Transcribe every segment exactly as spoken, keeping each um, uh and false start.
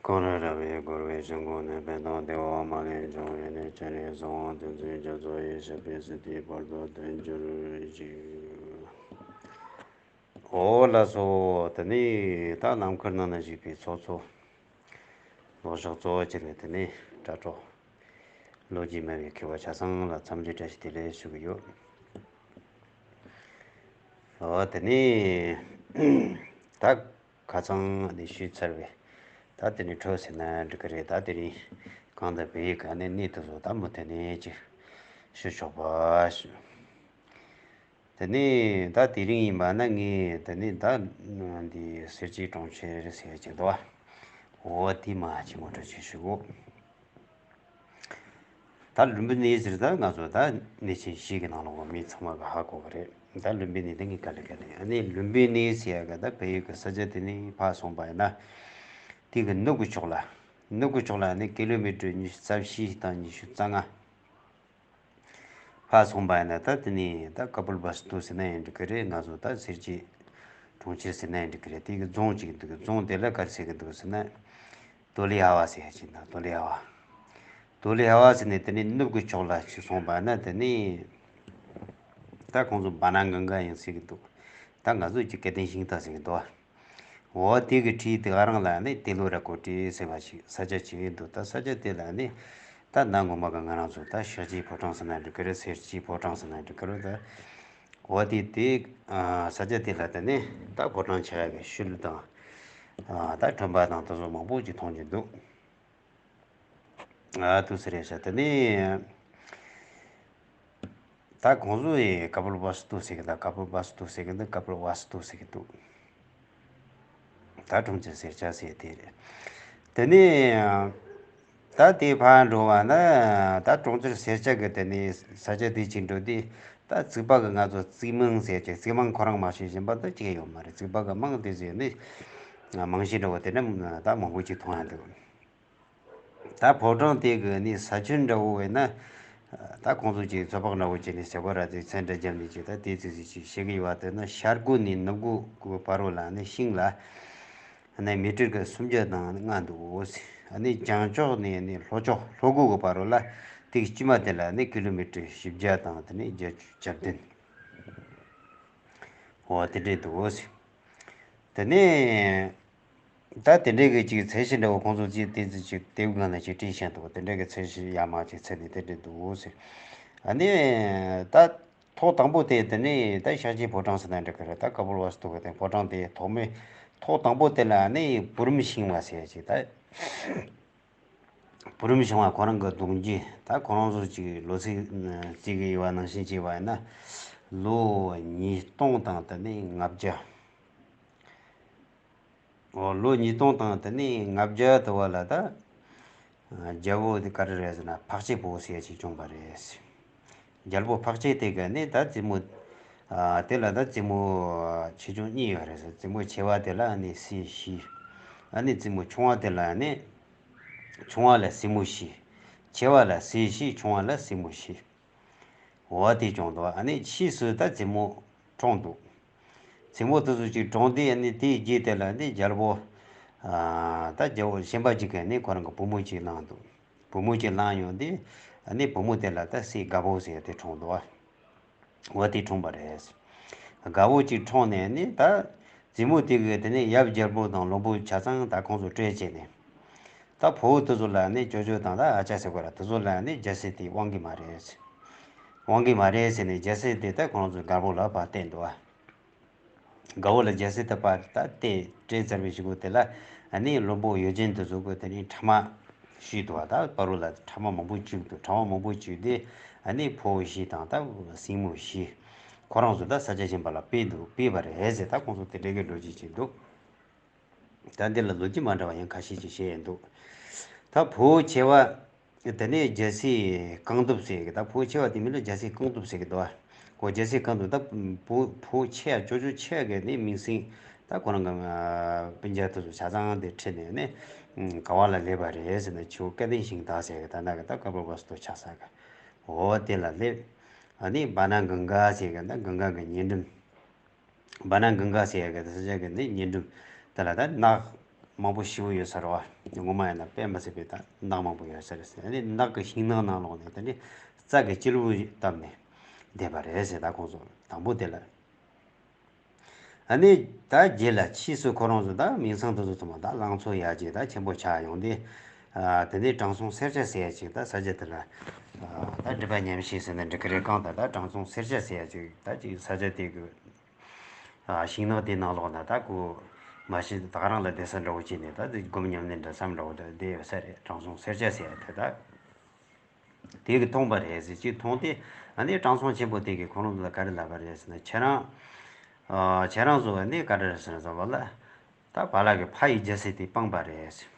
གང་ར་ར་བའི་འཁོར་བའི་ཞིང་ཁོངས་ནས། ཕན་དང་བདེ་བ་མ་ལུས་འབྱུང་བའི་གནས། སྤྱན་རས་གཟིགས་དབང་བསྟན་འཛིན་རྒྱ་མཚོ་ཡི། ཞབས་པད་སྲིད་མཐའི་བར་དུ་བརྟན་གྱུར་ཅིག། འོ་ལགས་སོ། དེ་ནས་ད་ནམ་མཁའི་ནང་ན་བཞུགས་པའི་ཚོགས་གཙོ། ལྷོ་ཕྱོགས་གཙོ་བོ་གྱུར་པའི་དེ་ནས་དྲ་གྲོགས། ལོ་རྒྱུས་མེད་པའི་མཁས་པ་ཆ་ཚང་ལ་འཚམས་འདྲི་བཀྲ་ཤིས་བདེ་ལེགས་ཞུ་གི་ཡོད། འོ་དེ་ནས་ད་ཁ་སང་ནས་ཞུས་ཚར་བའི། ད་དེ་ནས་འཕྲོས་ཟེར་ན་འགྲིག་གི་རེད། ད་དེ་རིང་གང་ལྟར་བོད་ཡིག་གི་ནས་གནས་དེ་ཚོ་ད་མུ་མཐུད་ནས་ཅིག་ཞུ་ཆོག་པ་ཞུ། དེ་ནས་ད་དེ་རིང་ཡིན་པ་ན་ངས་དེ་ནས་ད་འདི་སེར་བྱེས་གྲོང་ཁྱེར་ཟེར་གྱི་འདུག་བ། འོ་དེ་མ་ཅིག་ངོ་སྤྲོད་ཅིག་ཞུ་གོ། ད་ལུམ་བི་ནི་ཟེར། ད་ང་ཚོ་ད་གནས་ཆེན་བཞི་གི་ནང་ལོགས་མི་ཚང་མ་གི་ཧ་གོ་གི་རེད། ད་ལུམ་བི་ནི་དེ་ངས་ག་ལེ་ག་ལེ། ཨ་ནི་ལུམ་བི་ནི་ཟེར་ཡ་གི་ད་བལ་ཡུལ་གི་ས་ཆ་དེ་ནས་ཕར་སོང་པ་ཡིན་ན། དེ་གི་ནུབ་གི་ཕྱོགས་ལ། ནུབ་གི་ཕྱོགས་ལ་ནི་ཀི་ལོ་མི་ཊར་ཉི་ཤུ་རྩ་བཞི་དང་ཉི་ཤུ་རྩ་ལྔ། ཕར་སོང་པ་ཡིན་ན་ད་དེ་ནས་ད་ཀ་པུལ་བ་སི་ཏུ་ཟེར་ན་ཡང་འགྲིག་གི་རེད། ང་ཚོ་ད་སེར་བྱེས་གྲོང་ཁྱེར་ཟེར་ན་ཡང་འགྲིག་གི་རེད། དེ་གི་རྫོང་གཅིག་འདུག་རྫོང་དེ་ལ་ག་རེ་ཟེར་གི་འདུག་ཟེར་ན། ཏོ་ལི་ཧ་བ་ཟེར་ཡ་ཅིག་འདུག་ཏོ་ལི་ཧ་བ། ཏོ་ལི་ཧ་བ་ཟེར་ནས་དེ་ནས་ནུབ་ཀྱི་ཕྱོགས་ལ་ཅིག་སོང་པ་ན་དེ་ནས་ད་ཁོང་ཚོ་བ་ན་གང་ག་ཡང་ཟེར་གི་འདུག་ད་ང་ཚོ་ཅིག་སྐལ་ལྡན་ཤིང་རྟ་ཟེར་གི་འདུག་འོ་དེ་གི་འཁྲིས་དེ་ག་རང་ལ་ནི་ཏི་ལོ་ར་ཀོ་ཊི་ཟེར་བ་ཞིག་ས་ཆ་ཅིག་ཡིན་འདུག་ད་ས་ཆ་དེ་ལ་ནི་ད་ནང་ངོ་མ་གི་ང་རང་ཚོ་ད་ཤར་བྱེས་ཕོ་བྲང་ཟེར་ན་འགྲིག་གི་རེད། སེར་བྱེས་ཕོ་བྲང་ཟེར་ན་འགྲིག་གི་རེད། ད་འོ་དེ་དེ་ས་ཆ་དེ་ལ་དེ་ནི་ད་ཕོ་བྲང་ཆེ་བ་གི་ཤུལ་དང་། ད་ཁྲོན་པ་དང་དེ་ཚོ་མང་པོ་ཅིག་མཐོང་རྒྱུ་འདུག་ཨ་དུ་ཟེར་རེད་ཤག་དེ་ནས་ད་ཁོང་ཚོ་ཡི་ཀ་པུལ་བ་སི་ཏུ་ཟེར་གི་འདུག་ཀ་པུལ་བ་སི་ཏུ་ཟེར་གི་འདུག་ཀ་པུལ་བ་སི་ཏུ་ཟེར་གི་འདུག་ད་གྲོང་ཁྱེར་སེར་སྐྱ་ཟེར་དེ་རེད། དེ་ནས་ད་དེ་ཕར་འགྲོ་བ་ན་ད་གྲོང་ཁྱེར་སེར་སྐྱ་གི་དེ་ནས་ས་ཆ་དེ་ཅིག་འགྲོ་དུས། ད་རྩིག་པ་གི་ང་ཚོ་རྩིག་རྨང་ཟེར་གྱི་རྩིག་རྨང་ཁོ་རང་མ་ཤེས་བཞིན་པ་ད་ཅིག་ཡོད་མ་རེད། རྩིག་པ་གི་རྨང་དེ་ཟེར་ནས་རྨང་གཞི་འདྲ་བོ་དེ་འདྲ་ད་མང་པོ་ཅིག་མཐོང་ཡ་འདུག་ད་ཕོ་བྲང་དེ་གི་ནི་ས་ཁྱོན་འདྲ་བོ་བས་ན། ད་ཁོང་ཚོ་ཅིག་ཚོད་དཔག་འདྲ་བོ་བྱས་ནས་ཟེར་བ་ར་དེ་ཚན་འདྲ་བརྒྱབ་ནས་ཅིག་ད་དེ་ཙི་ཙི་ཅིག་བཤད་གི་ཡོད་པ་དེ་ན། ཤར་སྒོ་ནས་ནུབ་སྒོ་གི་བར་རོ་ལ་ནི་ཤིང་ལ་ནི་མི་ཊར་གི་སུམ་བརྒྱ་དང་ལྔ་འདུག་ཨ་ནི་བྱང་ཕྱོགས་ནས་ནི་ལྷོ་ཕྱོགས་ལྷོ་སྒོ་གི་བར་རོ་ལ་དེ་གི་དཀྱིལ་མ་དེ་ལ་ནི་ཀི་ལོ་མི་ཊར་བཞི་བརྒྱ་དང་དེ་ནི་བརྒྱད་ཅུ་གྱ་བདུན། འོ་དེ་འདྲས་འདུག་ཟེར། དེ་ནས་ད་དེ་འདྲས་ཀྱི་ཅིག་ཚད་གཞི་འདྲ་བོ་ཁོང་ཚོ་ཅིག་དེ་ཚོ་ཅིག་དེབ་སྒང་ལ་ཅིག་བྲིས་བཞག་འདུག་དེ་འདྲས་ཀྱི་ཚད་གཞི་ཡར་མར་ཅིག་ཚད་ནས་དེ་འདྲས་འདུག་ཟེར། ཨ་ནི་ད་ཐོག་དང་པོ་དེ་དེ་ནས་ད་ཤར་གྱི་ཕོ་བྲང་ཟེར་ན་འགྲིག་གི་རེད། ད་ཀ་པུལ་ཝ་སི་ཏུ་གི་དེ་ཕོ་བྲང་དེ་ཐོག་མའི་ཐོག་དང་པོ་དེ་ལ་ནི་བུ་རམ་ཤིང་བ་ཟེར་ཅིག་ད། བུ་རམ་ཤིང་བ་ཁོ་རང་གི་གདུང་རྒྱུད་ད་ཁོ་རང་ཚོ་ཅིག་ལོ་ཚིགས་བརྩི་གི་ཡོད་པ་ནང་བཞིན་བྱས་པ་ཡིན་ན། ལོ་ཉིས་སྟོང་དང་དེ་ནས་ལྔ་བརྒྱ། འོ་ལོ་ཉིས་སྟོང་དང་དེ་ནས་ལྔ་བརྒྱ་དུ་བ་ལ་ད། རྒྱལ་པོ་དེ་ག་རེ་རེད་ཟེར་ན་འཕགས་སྐྱེས་ཕོ་ཟེར་ཅིག་བྱུང་བ་རེད། རྒྱལ་པོ་འཕགས་སྐྱེས་དེ་ག་ནི་ད་བཙུན་མོ། ཨ་དེ་ལ་ད་བཙུན་མོ་ཆེ་ཆུང་གཉིས་ཡོད་རེད་ཟེར། བཙུན་མོ་ཆེ་བ་དེ་ལ་ནི་སྲས་བཞི། ཨ་ནི་བཙུན་མོ་ཆུང་བ་དེ་ལ་ནི། ཆུང་བ་ལ་སྲས་མོ་བཞི། ཆེ་བ་ལ་སྲས་བཞི། ཆུང་བ་ལ་སྲས་མོ་བཞི། འོ་དེ་བྱུང་འདུག་ཨ་ནི་ཕྱིས་སུ་ད་བཙུན་མོ་གྲོངས་འདུག་བཙུན་མོ་དེ་ཚོ་ཅིག་གྲོངས་དུས་ཨ་ནི་དེའི་རྗེས་དེ་ལ་ནི་རྒྱལ་པོ། ཨ་ད་རྒྱལ་པོ་གཞན་པ་ཅིག་གིས་ནི་ཁོ་རང་གི་བུ་མོ་ཅིག་བླངས་འདུག་བུ་མོ་ཅིག་བླངས་ཡོང་དུས་ཨ་ནི་བུ་མོ་དེ་ལ་ད་སྲས་དགའ་བོ་ཟེར་དེ་གྲོངས་འདུག་འོ་དེ་གྲོངས་པ་རེད། དགའ་བོ་ཅིག་གྲོངས་ནས་ནི་ད་བཙུན་མོ་དེ་གིས་དེ་ནས་ཡབ་རྒྱལ་པོ་དང་བློན་པོ་ཆ་ཚང་ད་ཁོང་ཚོ་བསྐྲད་བྱས་ནས། ད་ཕོ་བོ་དེ་ཚོ་ལ་ནི་ཅོ་ཅོ་དང་ད་ཨ་ཅག་ཟེར་དགོས་ར། དེ་ཚོ་ལ་ནི་རྒྱལ་སྲིད་དེ་དབང་གི་མ་རེད། དབང་གི་མ་རེད་ཟེར་ནས་རྒྱལ་སྲིད་དེ་ད་ཁོང་ཚོ་དགའ་བོ་ལ་ཕར་བསྟན་འདུག་ཨ། དགའ་བོ་ལ་རྒྱལ་སྲིད་དེ་ཕར་ད་བསྟན་སྤྲད་ཚར་བའི་གཞུག་གུ་དེ་ལ་ཨ་ནི་བློན་པོ་ཡོ་ཅན་དེ་ཚོ་གིས་དེ་ནི་ཕྲ་མ་བཤུས་འདུག་ཨ། ད་བར་རོ་ལ་ཕྲ་མ་མང་པོ་བཅུག་འདུག་ཕྲ་མ་མང་པོ་བཅུག་དེ་ཨ་ནི་ཕོ་བོ་བཞི་དང་ད་སྲིང་མོ་བཞི། ཁོ་རང་ཚོ་ད་ས་ཆ་གཞན་པ་ལ་སྤེལ་འདུག་སྤེལ་བ་རེད་ཟེར། ད་ཁོང་ཚོ་དེ་འདྲའི་གི་ལོ་རྒྱུས་ཅིག་འདུག་ད་འདི་ལ་ལོ་རྒྱུས་མ་འདྲ་བ་ཡང་ཁ་ཤས་ཅིག་བཤད་ཡོད་འདུག་ད་ཕོ་བོ་ཆེ་བ་དེ་ནས་རྒྱལ་སྲས་རྐང་གདུབ་ཟེར་གི། ད་ཕོ་བོ་ཆེ་བ་དེ་མིང་ལ་རྒྱལ་སྲས་རྐང་གདུབ་ཟེར་གི་འདུག་བ། ཁོ་རྒྱལ་སྲས་རྐང་གདུབ་ད་ཕོ་ཕོ་བོ་ཆེ་ཡ་ཅོ་ཅོ་ཆེ་ཡ་གི་ནི་མིང་སྲིང་ད་ཁོ་རང་གི་སྤུན་ཀྱག་དེ་ཚོ་ཆ་ཚང་དེ་ཁྲིད་ནས་ནི་ག་བ་ལ་སླེབས་པ་རེད་ཟེར་ན། ཆུ་བོ་སྐལ་ལྡན་ཞིང་དག་ཟེར་གི་ད་ན་གི་ད་ཀ་པུལ་ཝ་སི་ཏུ་ཆགས་ས་གི། འོ་དེ་ལ་སླེབས། ཨ་ནི་བ་ན་གང་ག་ཟེར་གི་ད་གང་ག་གི་ཉེ་འགྲམ། བ་ན་གང་ག་ཟེར་ཡ་གི་ས་ཆ་གི་ནི་ཉེ་འགྲམ་དེ་ལ་ད་ནགས་ མང་པོ་ཞེ་པོ་ཡོད་ས་རེད་བ། ངོ་མ་ཡིན་ན་དཔེ་མི་སྲིད་པའི་ད་ནགས་མང་པོ་ཡོད་ས་རེད་ཟེར། ཨ་ནི་ནགས་ཀྱི་ཤིང་ནགས་ནང་ལོགས་ནས་དེ་ནི་རྩྭ་གི་སྐྱེས་བུ་བཏབ་ནས་བསྡད་པ་རེད་ཟེར། ད་ཁོང་ཚོ་དང་པོ་དེ་ལ། ཨ་ནི་ད་རྗེས་ལ་ཕྱིས་སུ་ཁོ་རང་ཚོ་ད་མིང་སྲིང་དེ་ཚོ་ཚང་མ་ད་ལང་ཚོ་ཡར་རྒྱས་ད་ཆེན་པོ་ཆགས་ཡོང་དུས། ཨ། དེ་ནས་དྲང་སྲོང་སེར་སྐྱ་ཟེར་ཡ་ཅིག་ད་ས་ཆ་དེ་ལ། ཨ། ད་སྒྲིབ་པ་ཉམས་བྱེད་ཟེར་ན་འགྲིག་གི་རེད། གང་ལྟར་ད་དྲང་སྲོང་སེར་སྐྱ་ཟེར་ཡ་ཅིག་ད་ཅིག་ས་ཆ་དེ་གི། ཨ། ཤིང་ནགས་དེའི་ནང་ལོགས་ན་ད་ཁོ་མ་གཞི་ད་ག་རང་ལ་བསྡད་ས་འདྲ་བོ་བྱས་ནས་ད་དེ་སྒོམ་ཉམས་ལེན་འདྲ་བསམ་འདྲ་བོ་ད་བསྡད་ཡོད་ས་རེད། དྲང་སྲོང་སེར་སྐྱ་ཟེར་ཡ་དེ་ད། དེ་གི་མཐོང་པ་རེད་ཟེར། ཅིག་མཐོང་དུས་ཨ་ནི་དྲང་སྲོང་ཆེན་པོ་དེ་གིས་ཁོ་རང་ཚོ་ལ་ག་རེ་ལབ་པ་རེད་ཟེར་ན། ཁྱེད་རང་། ཨ། ཁྱེད་རང་ཚོ་ཨ་ནི་ག་རེ་རེད་ཟེར་ན་ཟེར་བ་ལ། ད་བ་ལ་གི་ཕ་ཡི་རྒྱལ་སྲིད་དེ་སྤངས་པ་རེད་ཟེར།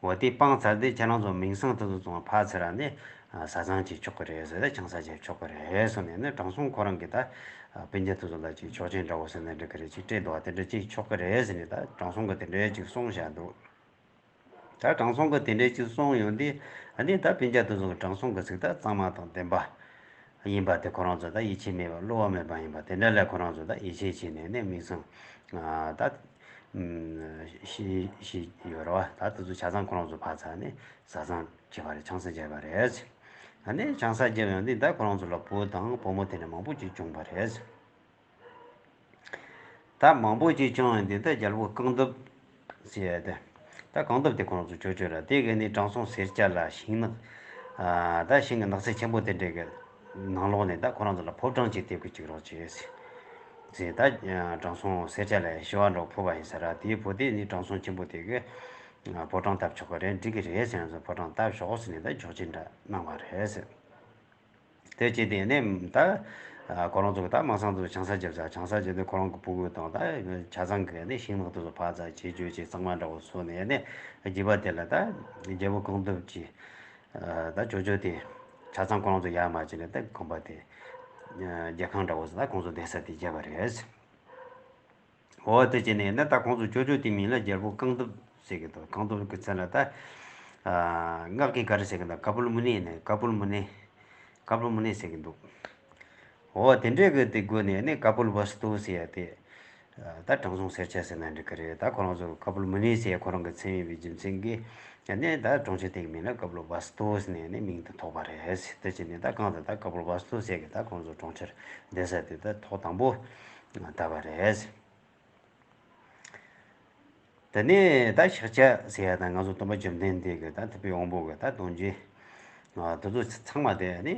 འོ་དེ་སྤངས་ཚར་དུས་ཁྱེད་རང་ཚོ་མིང་སྲིང་དེ་ཚོ་ཚང་མ་ཕར་ཚུར་ཨ་ནི་བཟའ་ཚང་བྱེད་ཆོག་གི་རེད་ཟེར། ད་ཆང་ས་བརྒྱབ་ཆོག་གི་རེད་ཟེར་ནས་ནི་དྲང་སྲོང་ཁོ་རང་གིས་ད་སྤུན་ཀྱག་དེ་ཚོ་ལ་ཅིག་ཆོག་མཆན་འདྲ་བོ་ཟེར་ན་འགྲིག་གི་རེད། ཅིག་སྤྲད་འདུག་བ། དེ་འདྲ་ཅིག་ཆོག་གི་རེད་ཟེར་ནས་ད་དྲང་སྲོང་གིས་དེ་འདྲ་ཅིག་གསུངས་བཞག་འདུག་ད་དྲང་སྲོང་གིས་དེ་འདྲ་ཅིག་གསུངས་ཡོང་དུས་ཨ་ནི་ད་སྤུན་ཀྱག་དེ་ཚོ་གིས་དྲང་སྲོང་གི་ཚིག་ད་གཙང་མ་དང་ལྡན་པ་ཡིན་པ་དེ། ཁོ་རང་ཚོ་ད་ཡིད་ཆེས་མེད་པ་བསླུ་བ་མེད་པ་ཡིན་པ་དེ་འདྲ་ལ་ཁོ་རང་ཚོ་ད་ཡིད་ཆེས་བྱས་ནས་ནི་མིང་སྲིང་ད་ཤི་ཤི་ཡོད་རེད་བ། ད་དེ་ཚོ་ཆ་ཚང་ཁོ་རང་ཚོ་ཕར་ཚུར་ནི་བཟའ་ཚང་བྱས་པ་རེད། ཆང་ས་བརྒྱབ་པ་རེད། ཨ་ནི་ཆང་ས་བརྒྱབ་ཡོང་དུས་ད་ཁོ་རང་ཚོ་ལ་བུ་དང་བུ་མོ་དེ་འདྲ་མང་པོ་ཅིག་བྱུང་བ་རེད། ད་མང་པོ་ཅིག་བྱུང་ཡོང་དུས་ད་རྒྱལ་པོ་རྐང་གདུབ་ཟེར་ཡ་དེ། ད་རྐང་གདུབ་དེ་ཁོ་རང་ཚོ་ཅོ་ཅོ་ར་དེ་གི་ནི་དྲང་སྲོང་སེར་སྐྱ་ལ་ཤིང་ནགས། ཨ། ད་ཤིང་གི་ནགས་ཚལ་ཆེན་པོ་དེ་འདྲའི་གི་ནང་ལོགས་ནས་ད་ཁོ་རང་ཚོ་ལ་ཕོ་བྲང་ཅིག་འདེབས་གི་བཅུག་རོགས་བྱེད་ཟེར། ད་དྲང་སྲོང་སེར་སྐྱ་ལ་ཞུ་བ་འདྲ་བོ་ཕུལ་བ་ཡིན་ས་ར། དེའི་བུ་དེ་ནི་དྲང་སྲོང་ཆེན་པོ་དེ་གི་ཕོ་བྲང་བཏབ་ཆོག་གི་རེད། འགྲིག་གི་རེད་ཟེར་ནས་ཕོ་བྲང་བཏབ་ཆོག་ཟེར་ནས་ད་ཆོག་མཆན་འདྲ་གནང་བ་རེད་ཟེར། དེ་བྱས་ཏེ་ནས་ད་ཁོ་རང་ཚོ་གི་ད་མིང་སྲིང་དེ་ཆང་ས་བརྒྱབ་ས། ཆང་ས་བརྒྱབ་དུས་ཁོ་རང་གི་ཕྲུ་གུ་དང་ད་ཆ་ཚང་གི་ནས་ཤིང་ནགས་དེ་ཚོ་ཕར་ཚུར་བྱེད་རྒྱུ་བྱས་གཙང་མ་འདྲ་བོ་བཟོས་ནས་ནས་རྒྱུད་པ་དེ་ལ་ད་རྒྱལ་པོ་རྐང་གདུབ་ཀྱིས་ད་ཅོ་ཅོ་དེ་ཆ་ཚང་ཁོ་རང་ཚོ་ཡར་མར་བྱས་ནས་ད་ཁང་པ་དེ་རྒྱལ་ཁང་འདྲ་བོ་ཟེར་ད་ཁོང་ཚོ་བསྡད་ས་དེ་བརྒྱབ་པ་རེད། འོ་དེ་བྱས་ནས་ན་ད་ཁོང་ཚོ་ཅོ་ཅོ་དེའི་མིང་ལ་རྒྱལ་པོ་རྐང་གདུབ་ཟེར་གི་འདུག་རྐང་གདུབ་ཀྱི་མཚན་ལ་ད། ཨ། སྔགས་ཀྱི་ག་རེ་ཟེར་གི་འདུག་ཀ་པུལ་མུ་ནེ་ནས། ཀ་པུལ་མུ་ནེ། ཀ་པུལ་མུ་ནེ་ཟེར་གི་འདུག་འོ་དེ་འདྲའི་གི་དེ་སྒོ་ནས་ནི་ཀ་པུལ་བ་སྟུ་ཟེར་ཡ་དེ། ཨ། ད་དྲང་སྲོང་སེར་སྐྱ་ཟེར་ན་འགྲིག་གི་རེད། ད་ཁོ་རང་ཚོ་ཀ་པུལ་མུ་ནེ་ཟེར་ཁོ་རང་གི་མཚན་ཡིན་པའི་རྒྱུ་མཚན་གྱིས་ནི་ད་གྲོང་ཁྱེར་དེ་གི་མིང་ལ་ཀ་པུལ་བ་སྟུ་ཟེར་ནས་ནི་མིང་དེ་ཐོགས་པ་རེད། དེ་བྱས་ནས་ད་གང་ལྟར་ད་ཀ་པུལ་བ་སྟུ་ཟེར་གི་ད་ཁོ་རང་ཚོ་གྲོང་ཁྱེར་བསྡད་ས་དེ་ད་ཐོག་དང་པོ་བཏབ་པ་རེད། དེ་ནས་ད་ཤཱཀྱ་ཟེར་ཡ་དང་ང་ཚོ་སྟོན་པ་བཅོམ་ལྡན་འདས་ཀྱི་ད་ཐུབ་པའི་དབང་པོ་གི་ད་གདུང་རྒྱུད། ཨ། དེ་ཚོ་ཚང་མ་དེ་ནི་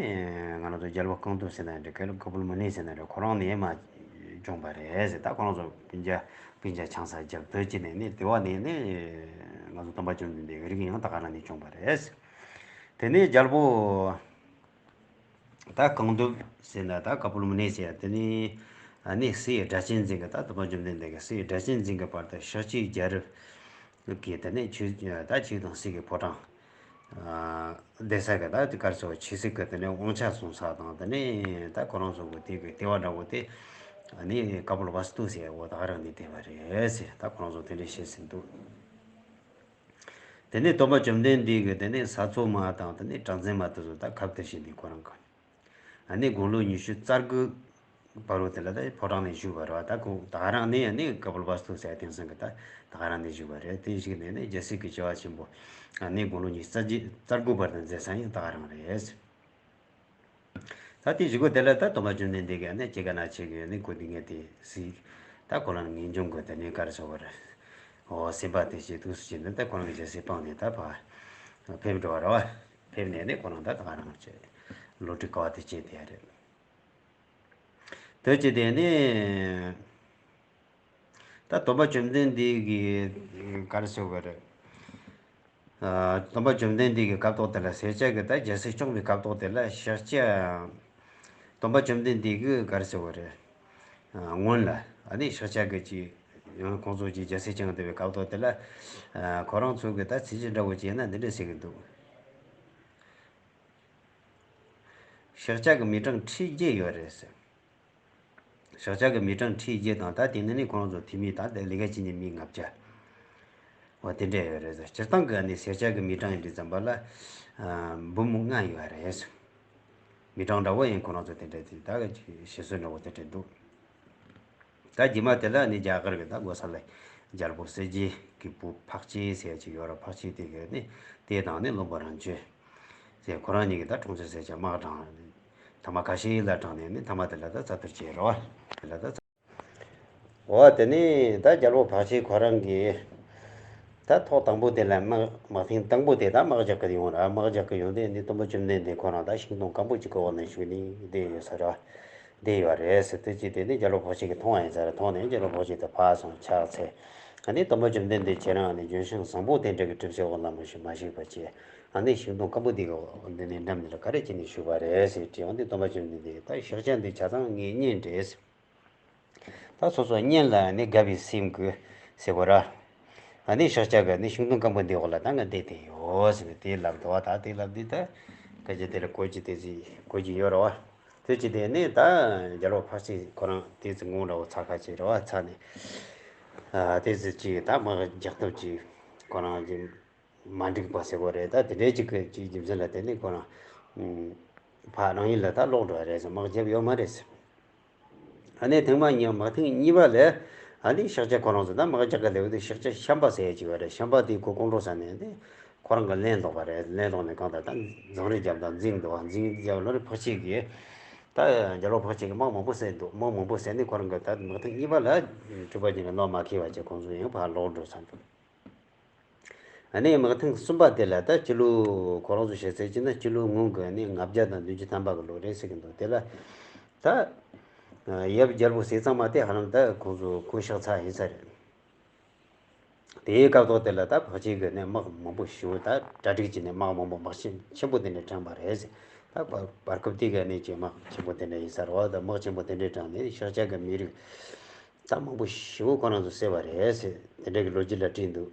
ང་རང་ཚོ་རྒྱལ་པོ་རྐང་གདུབ་ཟེར་ན་འགྲིག་གི་རེད། ཀ་པུལ་མུ་ནེ་ཟེར་ན་འགྲིག་ཁོ་རང་ནས་མར་བྱུང་བ་རེད་ཟེར། ད་ཁོ་རང་ཚོ་སྤུན་ཀྱག་སྤུན་ཀྱག་ཆང་ས་བརྒྱབ་དུས་ཀྱི་ནས་ནི་དེ་བ་ནས་ནི་ང་ཚོ་སྟོན་པ་བཅོམ་ལྡན་འདས་ཀྱི་རིགས་ཡང་ད་ག་རང་ནས་བྱུང་བ་རེད། དེ་ནས་རྒྱལ་པོ། ད་རྐང་གདུབ་ཟེར་ན་ད་ཀ་པུལ་མུ་ནེ་ཟེར་ཡ་དེ་ནི་ཨ་ནི་སྲས་སྒྲ་གཅན་འཛིན་གྱི། ད་སྟོན་པ་བཅོམ་ལྡན་འདས་ཀྱི་སྲས་སྒྲ་གཅན་འཛིན་གྱི་བར་དུ་ཤཱཀྱའི་རྒྱལ་རབས་ཀྱི་དེ་ནས་ཆོས་ད་ཆོས་དང་སྲིད་ཀྱི་ཕོ་བྲང་ཨ་བསྡད་ས་གི་ད་དེ་གར་སོ་ཆོས་སྲིད་ཀྱི་དེ་ནས་དབང་ཆ་བཟུང་ས་དང་དེ་ནས་ད་ཁོ་རང་ཚོ་གི་དེ་གི་ལྟེ་བ་འདྲ་བོ་དེ་ཨ་ནི་ཀ་པུལ་བ་སྟུ་ཟེར་བ་ད་ག་རང་ནས་བསྡད་པ་རེད་ཟེར། ད་ཁོ་རང་ཚོ་དེ་འདྲས་བཤད་ཟིན་འདུག་དེ་ནས་སྟོན་པ་བཅོམ་ལྡན་འདས་ཀྱིས་དེ་ནས་ས་འཚོ་མ་དང་དེ་ནས་གྲངས་འཛིན་མ་དེ་ཚོ་ད་ཁབ་ཏུ་བྱས་ནས་ཁོ་རང་གི་ཨ་ནི་དགུང་ལོ་ཉི་ཤུ་རྩ་དགུ་བར་དུ་དེ་ལ་ད་ཕོ་བྲང་ནས་བཞུགས་པ་རེད་བ། ད་ཁོ་ད་ག་རང་ནས་ཨ་ནི་ཀ་པུལ་བ་སྟུ་ཟེར་དེང་སང་གི་ད་ད་ག་རང་ནས་བཞུགས་པ་རེད། དེ་བཞུགས་ནས་ནི་རྒྱལ་སྲིད་ཀྱི་བྱ་བ་ཆེན་པོ་ཨ་ནི་དགུང་ལོ་ཉི་ཤུ་རྩ་བརྒྱད་རྩ་དགུ་བར་དུ་མཛད་ས་ཡང་ད་ག་རང་རེད། ད་དེ་བཞུགས་སྒོ་དེ་ལ་ད་སྟོན་པ་བཅོམ་ལྡན་འདས་ཀྱིས་ནི་སྐྱེ་རྒ་ན་འཆི་གི་ནི་སྒོ་སྡུག་བསྔལ་དེ་གཟིགས། ད་ཁོ་རང་ངེས་འབྱུང་གི་དེ་ནི་ག་རེ་ཟེར་བ་རེད། འོ་སེམས་པ་དེ་ཅིག་ཐུགས་སུ་ཆུད་ནས་ད་ཁོ་རང་གི་རྒྱལ་སྲིད་སྤངས་ནས་ད་ཕར་ཕེབས་འགྲོ་བ་རེད་བ། ཕེབས་ནས་ནི་ཁོ་རང་ད་ད་ག་རང་ཅིག་ལོ་དྲུག་དཀའ་བ་དེ་སྤྱད་དེ་ཡ་རེད། དེ་བྱས་དེ་ནི། ད་སྟོན་པ་བཅོམ་ལྡན་འདས་ཀྱིས་ག་རེ་ཟེར་བ་རེད། ཨ། སྟོན་པ་བཅོམ་ལྡན་འདས་ཀྱི་སྐབས་ཐོག་དེ་ལ་སེར་སྐྱ་གི་ད་རྒྱལ་སྲིད་སྐྱོང་བའི་སྐབས་ཐོག་དེ་ལ་ཤཱཀྱ། སྟོན་པ་བཅོམ་ལྡན་འདས་ཀྱིས་ག་རེ་ཟེར་བ་རེད། ཨ། སྔོན་ལ་ཨ་ནི་ཤཱཀྱ་གི་ཅིག་ཡང་ཁོང་ཚོ་ཅིག་རྒྱལ་སྲིད་སྐྱོང་བསྡད་པའི་སྐབས་ཐོག་དེ་ལ། ཨ། ཁོ་རང་ཚོ་གི་ད་ཚིག་གི་འདྲ་བོ་བྱས་ན་འདི་འདྲ་ཟེར་གི་འདུག་ཤཱཀྱ་གི་མི་གྲངས་ཁྲི་བརྒྱད་ཡོད་རེད་ཟེར། ཤཱཀྱ་གི་མི་གྲངས་ཁྲི་བརྒྱད་དང་ད་དེ་ནས་ནི་ཁོང་ཚོ་འཐུས་མི་ད་ལས་ཀ་བྱེད་མཁན་མི་ལྔ་བརྒྱ། འོ་དེ་འདྲ་ཡོད་རེད་ཟེར། སྤྱིར་བཏང་གི་ནི་སེར་སྐྱ་གི་མི་གྲངས་ཡིན་དུས་ཙམ་པ་ལ་འབུམ་ལྔ་ཡོད་རེད་ཟེར། མི་གྲངས་འདྲ་བོ་ཡིན་ཁོ་རང་ཚོ་དེ་འདྲ་དེ་ད་གི་བཤད་སྲོལ་འདྲ་བོ་དེ་འདྲ་འདུག་ད་རྗེས་མ་དེ་ལ་ནི་རྒྱ་གར་གི་ད་གོ་ས་ལ་ རྒྱལ་པོ་གསལ་རྒྱལ་གྱི་བུ་འཕགས་སྐྱེས་ཟེར་ཅིག་ཡོད་ར། འཕགས་སྐྱེས་དེ་གིས་ནི་དེ་དང་ནི་བློན་པོ་རང་བྱོན་ཟེར། ཁོ་རང་གཉིས་ཀྱིས་ད་གྲོང་ཁྱེར་སེར་སྐྱ་དམག་དྲངས། ཐ་མ་ཁ་ཤས་ལ་དྲངས་ནས་ནི་ཐ་མ་དེ་ལ་ད་རྩ་གཏོར་བྱས་ར་བ། དེ་ལ་ད་རྩ། འོ་དེ་ནས་ད་རྒྱལ་པོ་འཕགས་སྐྱེས་ཁོ་རང་གིས་ད་ཐོག་དང་པོ་དེ་ལ་དམག་དམག་ཐེངས་དང་པོ་དེ་ད་དམག་རྒྱག་གི་ཡོང་ར། དམག་རྒྱག་གི་ཡོང་དུས་ནི་སྟོན་པ་བཅོམ་ལྡན་འདས་ཁོ་རང་ད་ཤིང་སྡོང་སྐམ་པོ་ཅིག་གི་འོག་ན་བཞུགས་ནས་བསྡད་ཡོད་ས་ར། བསྡད་ཡོད་རེད་ཟེར། དེ་ཅི་དེ་ནི་རྒྱལ་པོ་འཕགས་སྐྱེས་ཀྱིས་མཐོང་བ་ཡིན་ས་རེད། མཐོང་ནས་རྒྱལ་པོ་འཕགས་སྐྱེས་དེ་ཕར་སོང་ཕྱག་འཚལ། ཨ་ནི་སྟོན་པ་བཅོམ་ལྡན་འདས་ཁྱེད་རང་ནི་ལྗོན་ཤིང་བཟང་པོ་དེ་འདྲ་གི་གྲིབ་བསིལ་འོག་ལ་མ་བཞུགས་མ་བཞུགས་པ་བྱས། ཨ་ནི་ཤིང་སྡོང་སྐམ་པོ་འདི་གི་འོག་འདི་ནས་འགྲམ་འདི་ལ་ག་རེ་བྱས་ནས་བཞུགས་པ་རེད་ཟེར་དྲིས་ཡོང་དུས་སྟོན་པ་བཅོམ་ལྡན་འདས་ཀྱིས་ད་ཤཱཀྱ་འདི་ཆ་ཚང་ངའི་གཉེན་རེད། ད་སོ་སོ་གཉེན་ལ་ནི་དགའ་བའི་སེམས་དགོས་ཟེར་གོ་ར། ཨ་ནི་ཤཱཀྱ་གིས་ནི་ཤིང་སྡོང་སྐམ་པོ་འདིའི་འོག་ལ་ད་ང་བསྡད་དེ་ཡོད་ཟེར་ནས་དེ་ལབ་འདུག་བ། ད་དེ་ལབ་དུས་ད་སྐད་ཆ་དེ་ལ་གོ་རྒྱུ་དེ་ཅིག་གོ་རྒྱུ་ཡོད་རེད་བ། དེ་ཅི་དེ་ནི་ད་རྒྱལ་པོ་འཕགས་སྐྱེས་ཁོ་རང་དེ་ཚོ་ངོ་འདྲ་བོ་ཚ་ཁ་ཅིག་རེད་བ། ཚ་ནས་ཨ་དེ་ཚོ་ཅིག་ད་དམག་རྒྱག་ཐབས་ཅིག་ཁོ་རང་གི་མ་འགྲིག་པ་ཟེར་བ་རེད། ད་དེ་འདྲའི་ཅིག་གི་ཅིག་རྒྱུ་མཚན་ལ་བརྟེན་ནས་ཁོ་རང་ཕར་རང་ཡུལ་ལ་ད་ལོག་འགྲོ་བ་རེད་ཟེར། དམག་རྒྱབ་ཡོད་མ་རེད་ཟེར། ཨ་ནི་ཐེངས་མ་གཉིས་དམག་ཐེངས་གཉིས་པ་ལ་ཨ་ནི་ཤཱཀྱ་ཁོ་རང་ཚོ་ད་དམག་རྒྱག་ག་སླེབས་དུས་ཤཱཀྱ་ཤམ་པ་ཟེར་ཡ་ཅིག་ཡོད་རེད། ཤམ་པ་དེ་ཁོ་ཀོང་ཀྲོ་ཟ་ནས་ནི་ཁོ་རང་གི་ལན་སློག་པ་རེད། ལན་སློག་ནས་གང་ལྟར་ད་འཛིང་རེས་རྒྱབ་དང་འཛིང་འདུག་བ། འཛིང་རྒྱབ་ལོ་རེ་འཕགས་སྐྱེས་ཀྱིས་ད་རྒྱལ་པོ་འཕགས་སྐྱེས་ཀྱིས་དམག་མང་པོ་བསད་འདུག་དམག་མང་པོ་བསད་ནས་ཁོ་རང་གི་ད་དམག་ཐེངས་གཉིས་པ་ལ་སྤྲུལ་པ་ཅན་ལ་བློ་མ་ཁེལ་བ་བྱས་ཁོང་ཚོ་ཡང་ཕར་ལོག་འགྲོ་ཚར་འདུག་ཨ་ནི་དམག་ཐེངས་གསུམ་པ་དེ་ལ་ད་སྤྱི་ལོ་ཁོ་རང་ཚོ་བཤད་ཚད་ཅིག་ན་སྤྱི་ལོ་སྔོན་གྱི་ནི་ལྔ་བརྒྱ་དང་བདུན་ཅུ་ཐམ་པ་གི་ལོ་རེད་ཟེར་གྱི་འདུག་དེ་ལ་ད་ཡབ་རྒྱལ་པོ་ཟས་གཙང་མ་དེ་ཧ་ལམ་ད་ཁོང་ཚོ་སྐུ་གཤེགས་ཚར་ཡིན་ས་རེད། དེའི་སྐབས་ཐོག་དེ་ལ་ད་འཕགས་སྐྱེས་ཀྱིས་ནི་དམག་མང་པོ་ཞེ་པོ་ད་གྲ་སྒྲིག་བྱས་ནས་དམག་མང་པོ་དམག་ཆེན་ཆེན་པོ་དེ་འདྲ་དྲངས་པ་རེད་ཟེར། ད་བར་བར་སྐབས་དེ་ག་ནས་ཀྱི་དམག་ཆེན་པོ་དེ་འདྲ་ཡིན་ས་རེད་བ། ད་དམག་ཆེན་པོ་དེ་འདྲ་དྲངས་ནས་ཤཱཀྱ་གི་མི་རིགས་ད་མང་པོ་ཞེ་པོ་ཁོ་རང་ཚོ་བསད་པ་རེད་ཟེར། དེ་འདྲ་གི་ལོ་རྒྱུས་ལ་བྲིས་འདུག་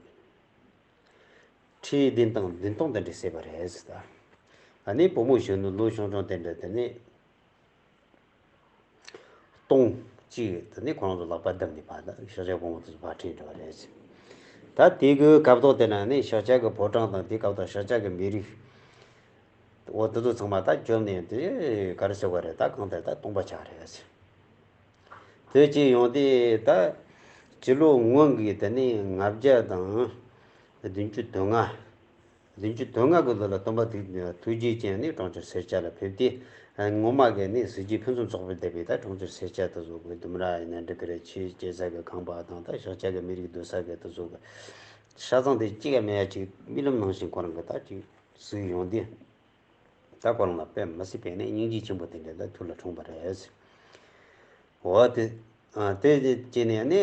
ཁྲི་བདུན་དང་བདུན་སྟོང་དེ་འདྲ་བསད་པ་རེད་ཟེར། ད་ཨ་ནི་བུ་མོ་གཞོན་ནུ་ལོ་ཆུང་ཆུང་དེ་འདྲ་དེ་ནི་སྟོང་གཅིག་དེ་ནི་ཁོ་རང་ཚོ་ལག་པ་བརྡབས་ནས་ཕར་ད་ཤཱཀྱ་གོང་མ་དེ་ཚོ་ཕར་ཁྲིད་འགྲོ་བ་རེད་ཟེར། ད་དེ་གི་སྐབས་ཐོག་དེ་ན་ནི་ཤཱཀྱ་གི་ཕོ་བྲང་དང་དེ་སྐབས་ཐོག་ཤཱཀྱ་གི་མི་རིགས་འོ་དེ་ཚོ་ཚང་མ་ད་བཅོམ་ནས་དེ་ག་རེ་ཟེར་བ་རེད། ད་གང་ལྟར་ད་སྟོང་པ་ཆགས་རེད་ཟེར། དེ་ཅི་ཡོང་དེ་ད་སྤྱི་ལོ་སྔོན་གྱི་དེ་ནི་ལྔ་བརྒྱ་དང་བདུན་ཅུ་དོན་ལྔ། བདུན་ཅུ་དོན་ལྔ་གི་ལོ་ལ་སྟོན་པ་ཐུགས་རྗེ་ཅན་ནི་གྲོང་ཁྱེར་སེར་སྐྱ་ལ་ཕེབས་ཏེ། སྔོན་མ་གི་ནི་གཟི་བརྗིད་ཕུན་སུམ་ཚོགས་པའི་ལྡེབས་པའི་ད་གྲོང་ཁྱེར་སེར་སྐྱ་དེ་ཚོ་གི་ལྡུམ་ར་ཡིན་ན་འགྲིག་གི་རེད། ཆོས་སྐྱེལ་ས་གི་ཁང་པ་དང་ད་ཤཱཀྱ་གི་མི་རིགས་སྡོད་ས་གི་དེ་ཚོ་གི་ཤ་ཚང་དེ་གཅིག་ཡང་མེད་ཡ་ཅིག་རྨི་ལམ་ནང་བཞིན་ཁོ་རང་གི་ད་ཅིག་གཟིགས་ཡོང་དུས། ད་ཁོ་རང་ལ་དཔེ་མི་སྲིད་པའི་ནི་སྙིང་རྗེ་ཆེན་པོ་དེ་འདྲ་ད་ཐུགས་ལ་འཁྲུངས་པ་རེད། འོ་དེ་དེ་བྱས་ནས་ནི།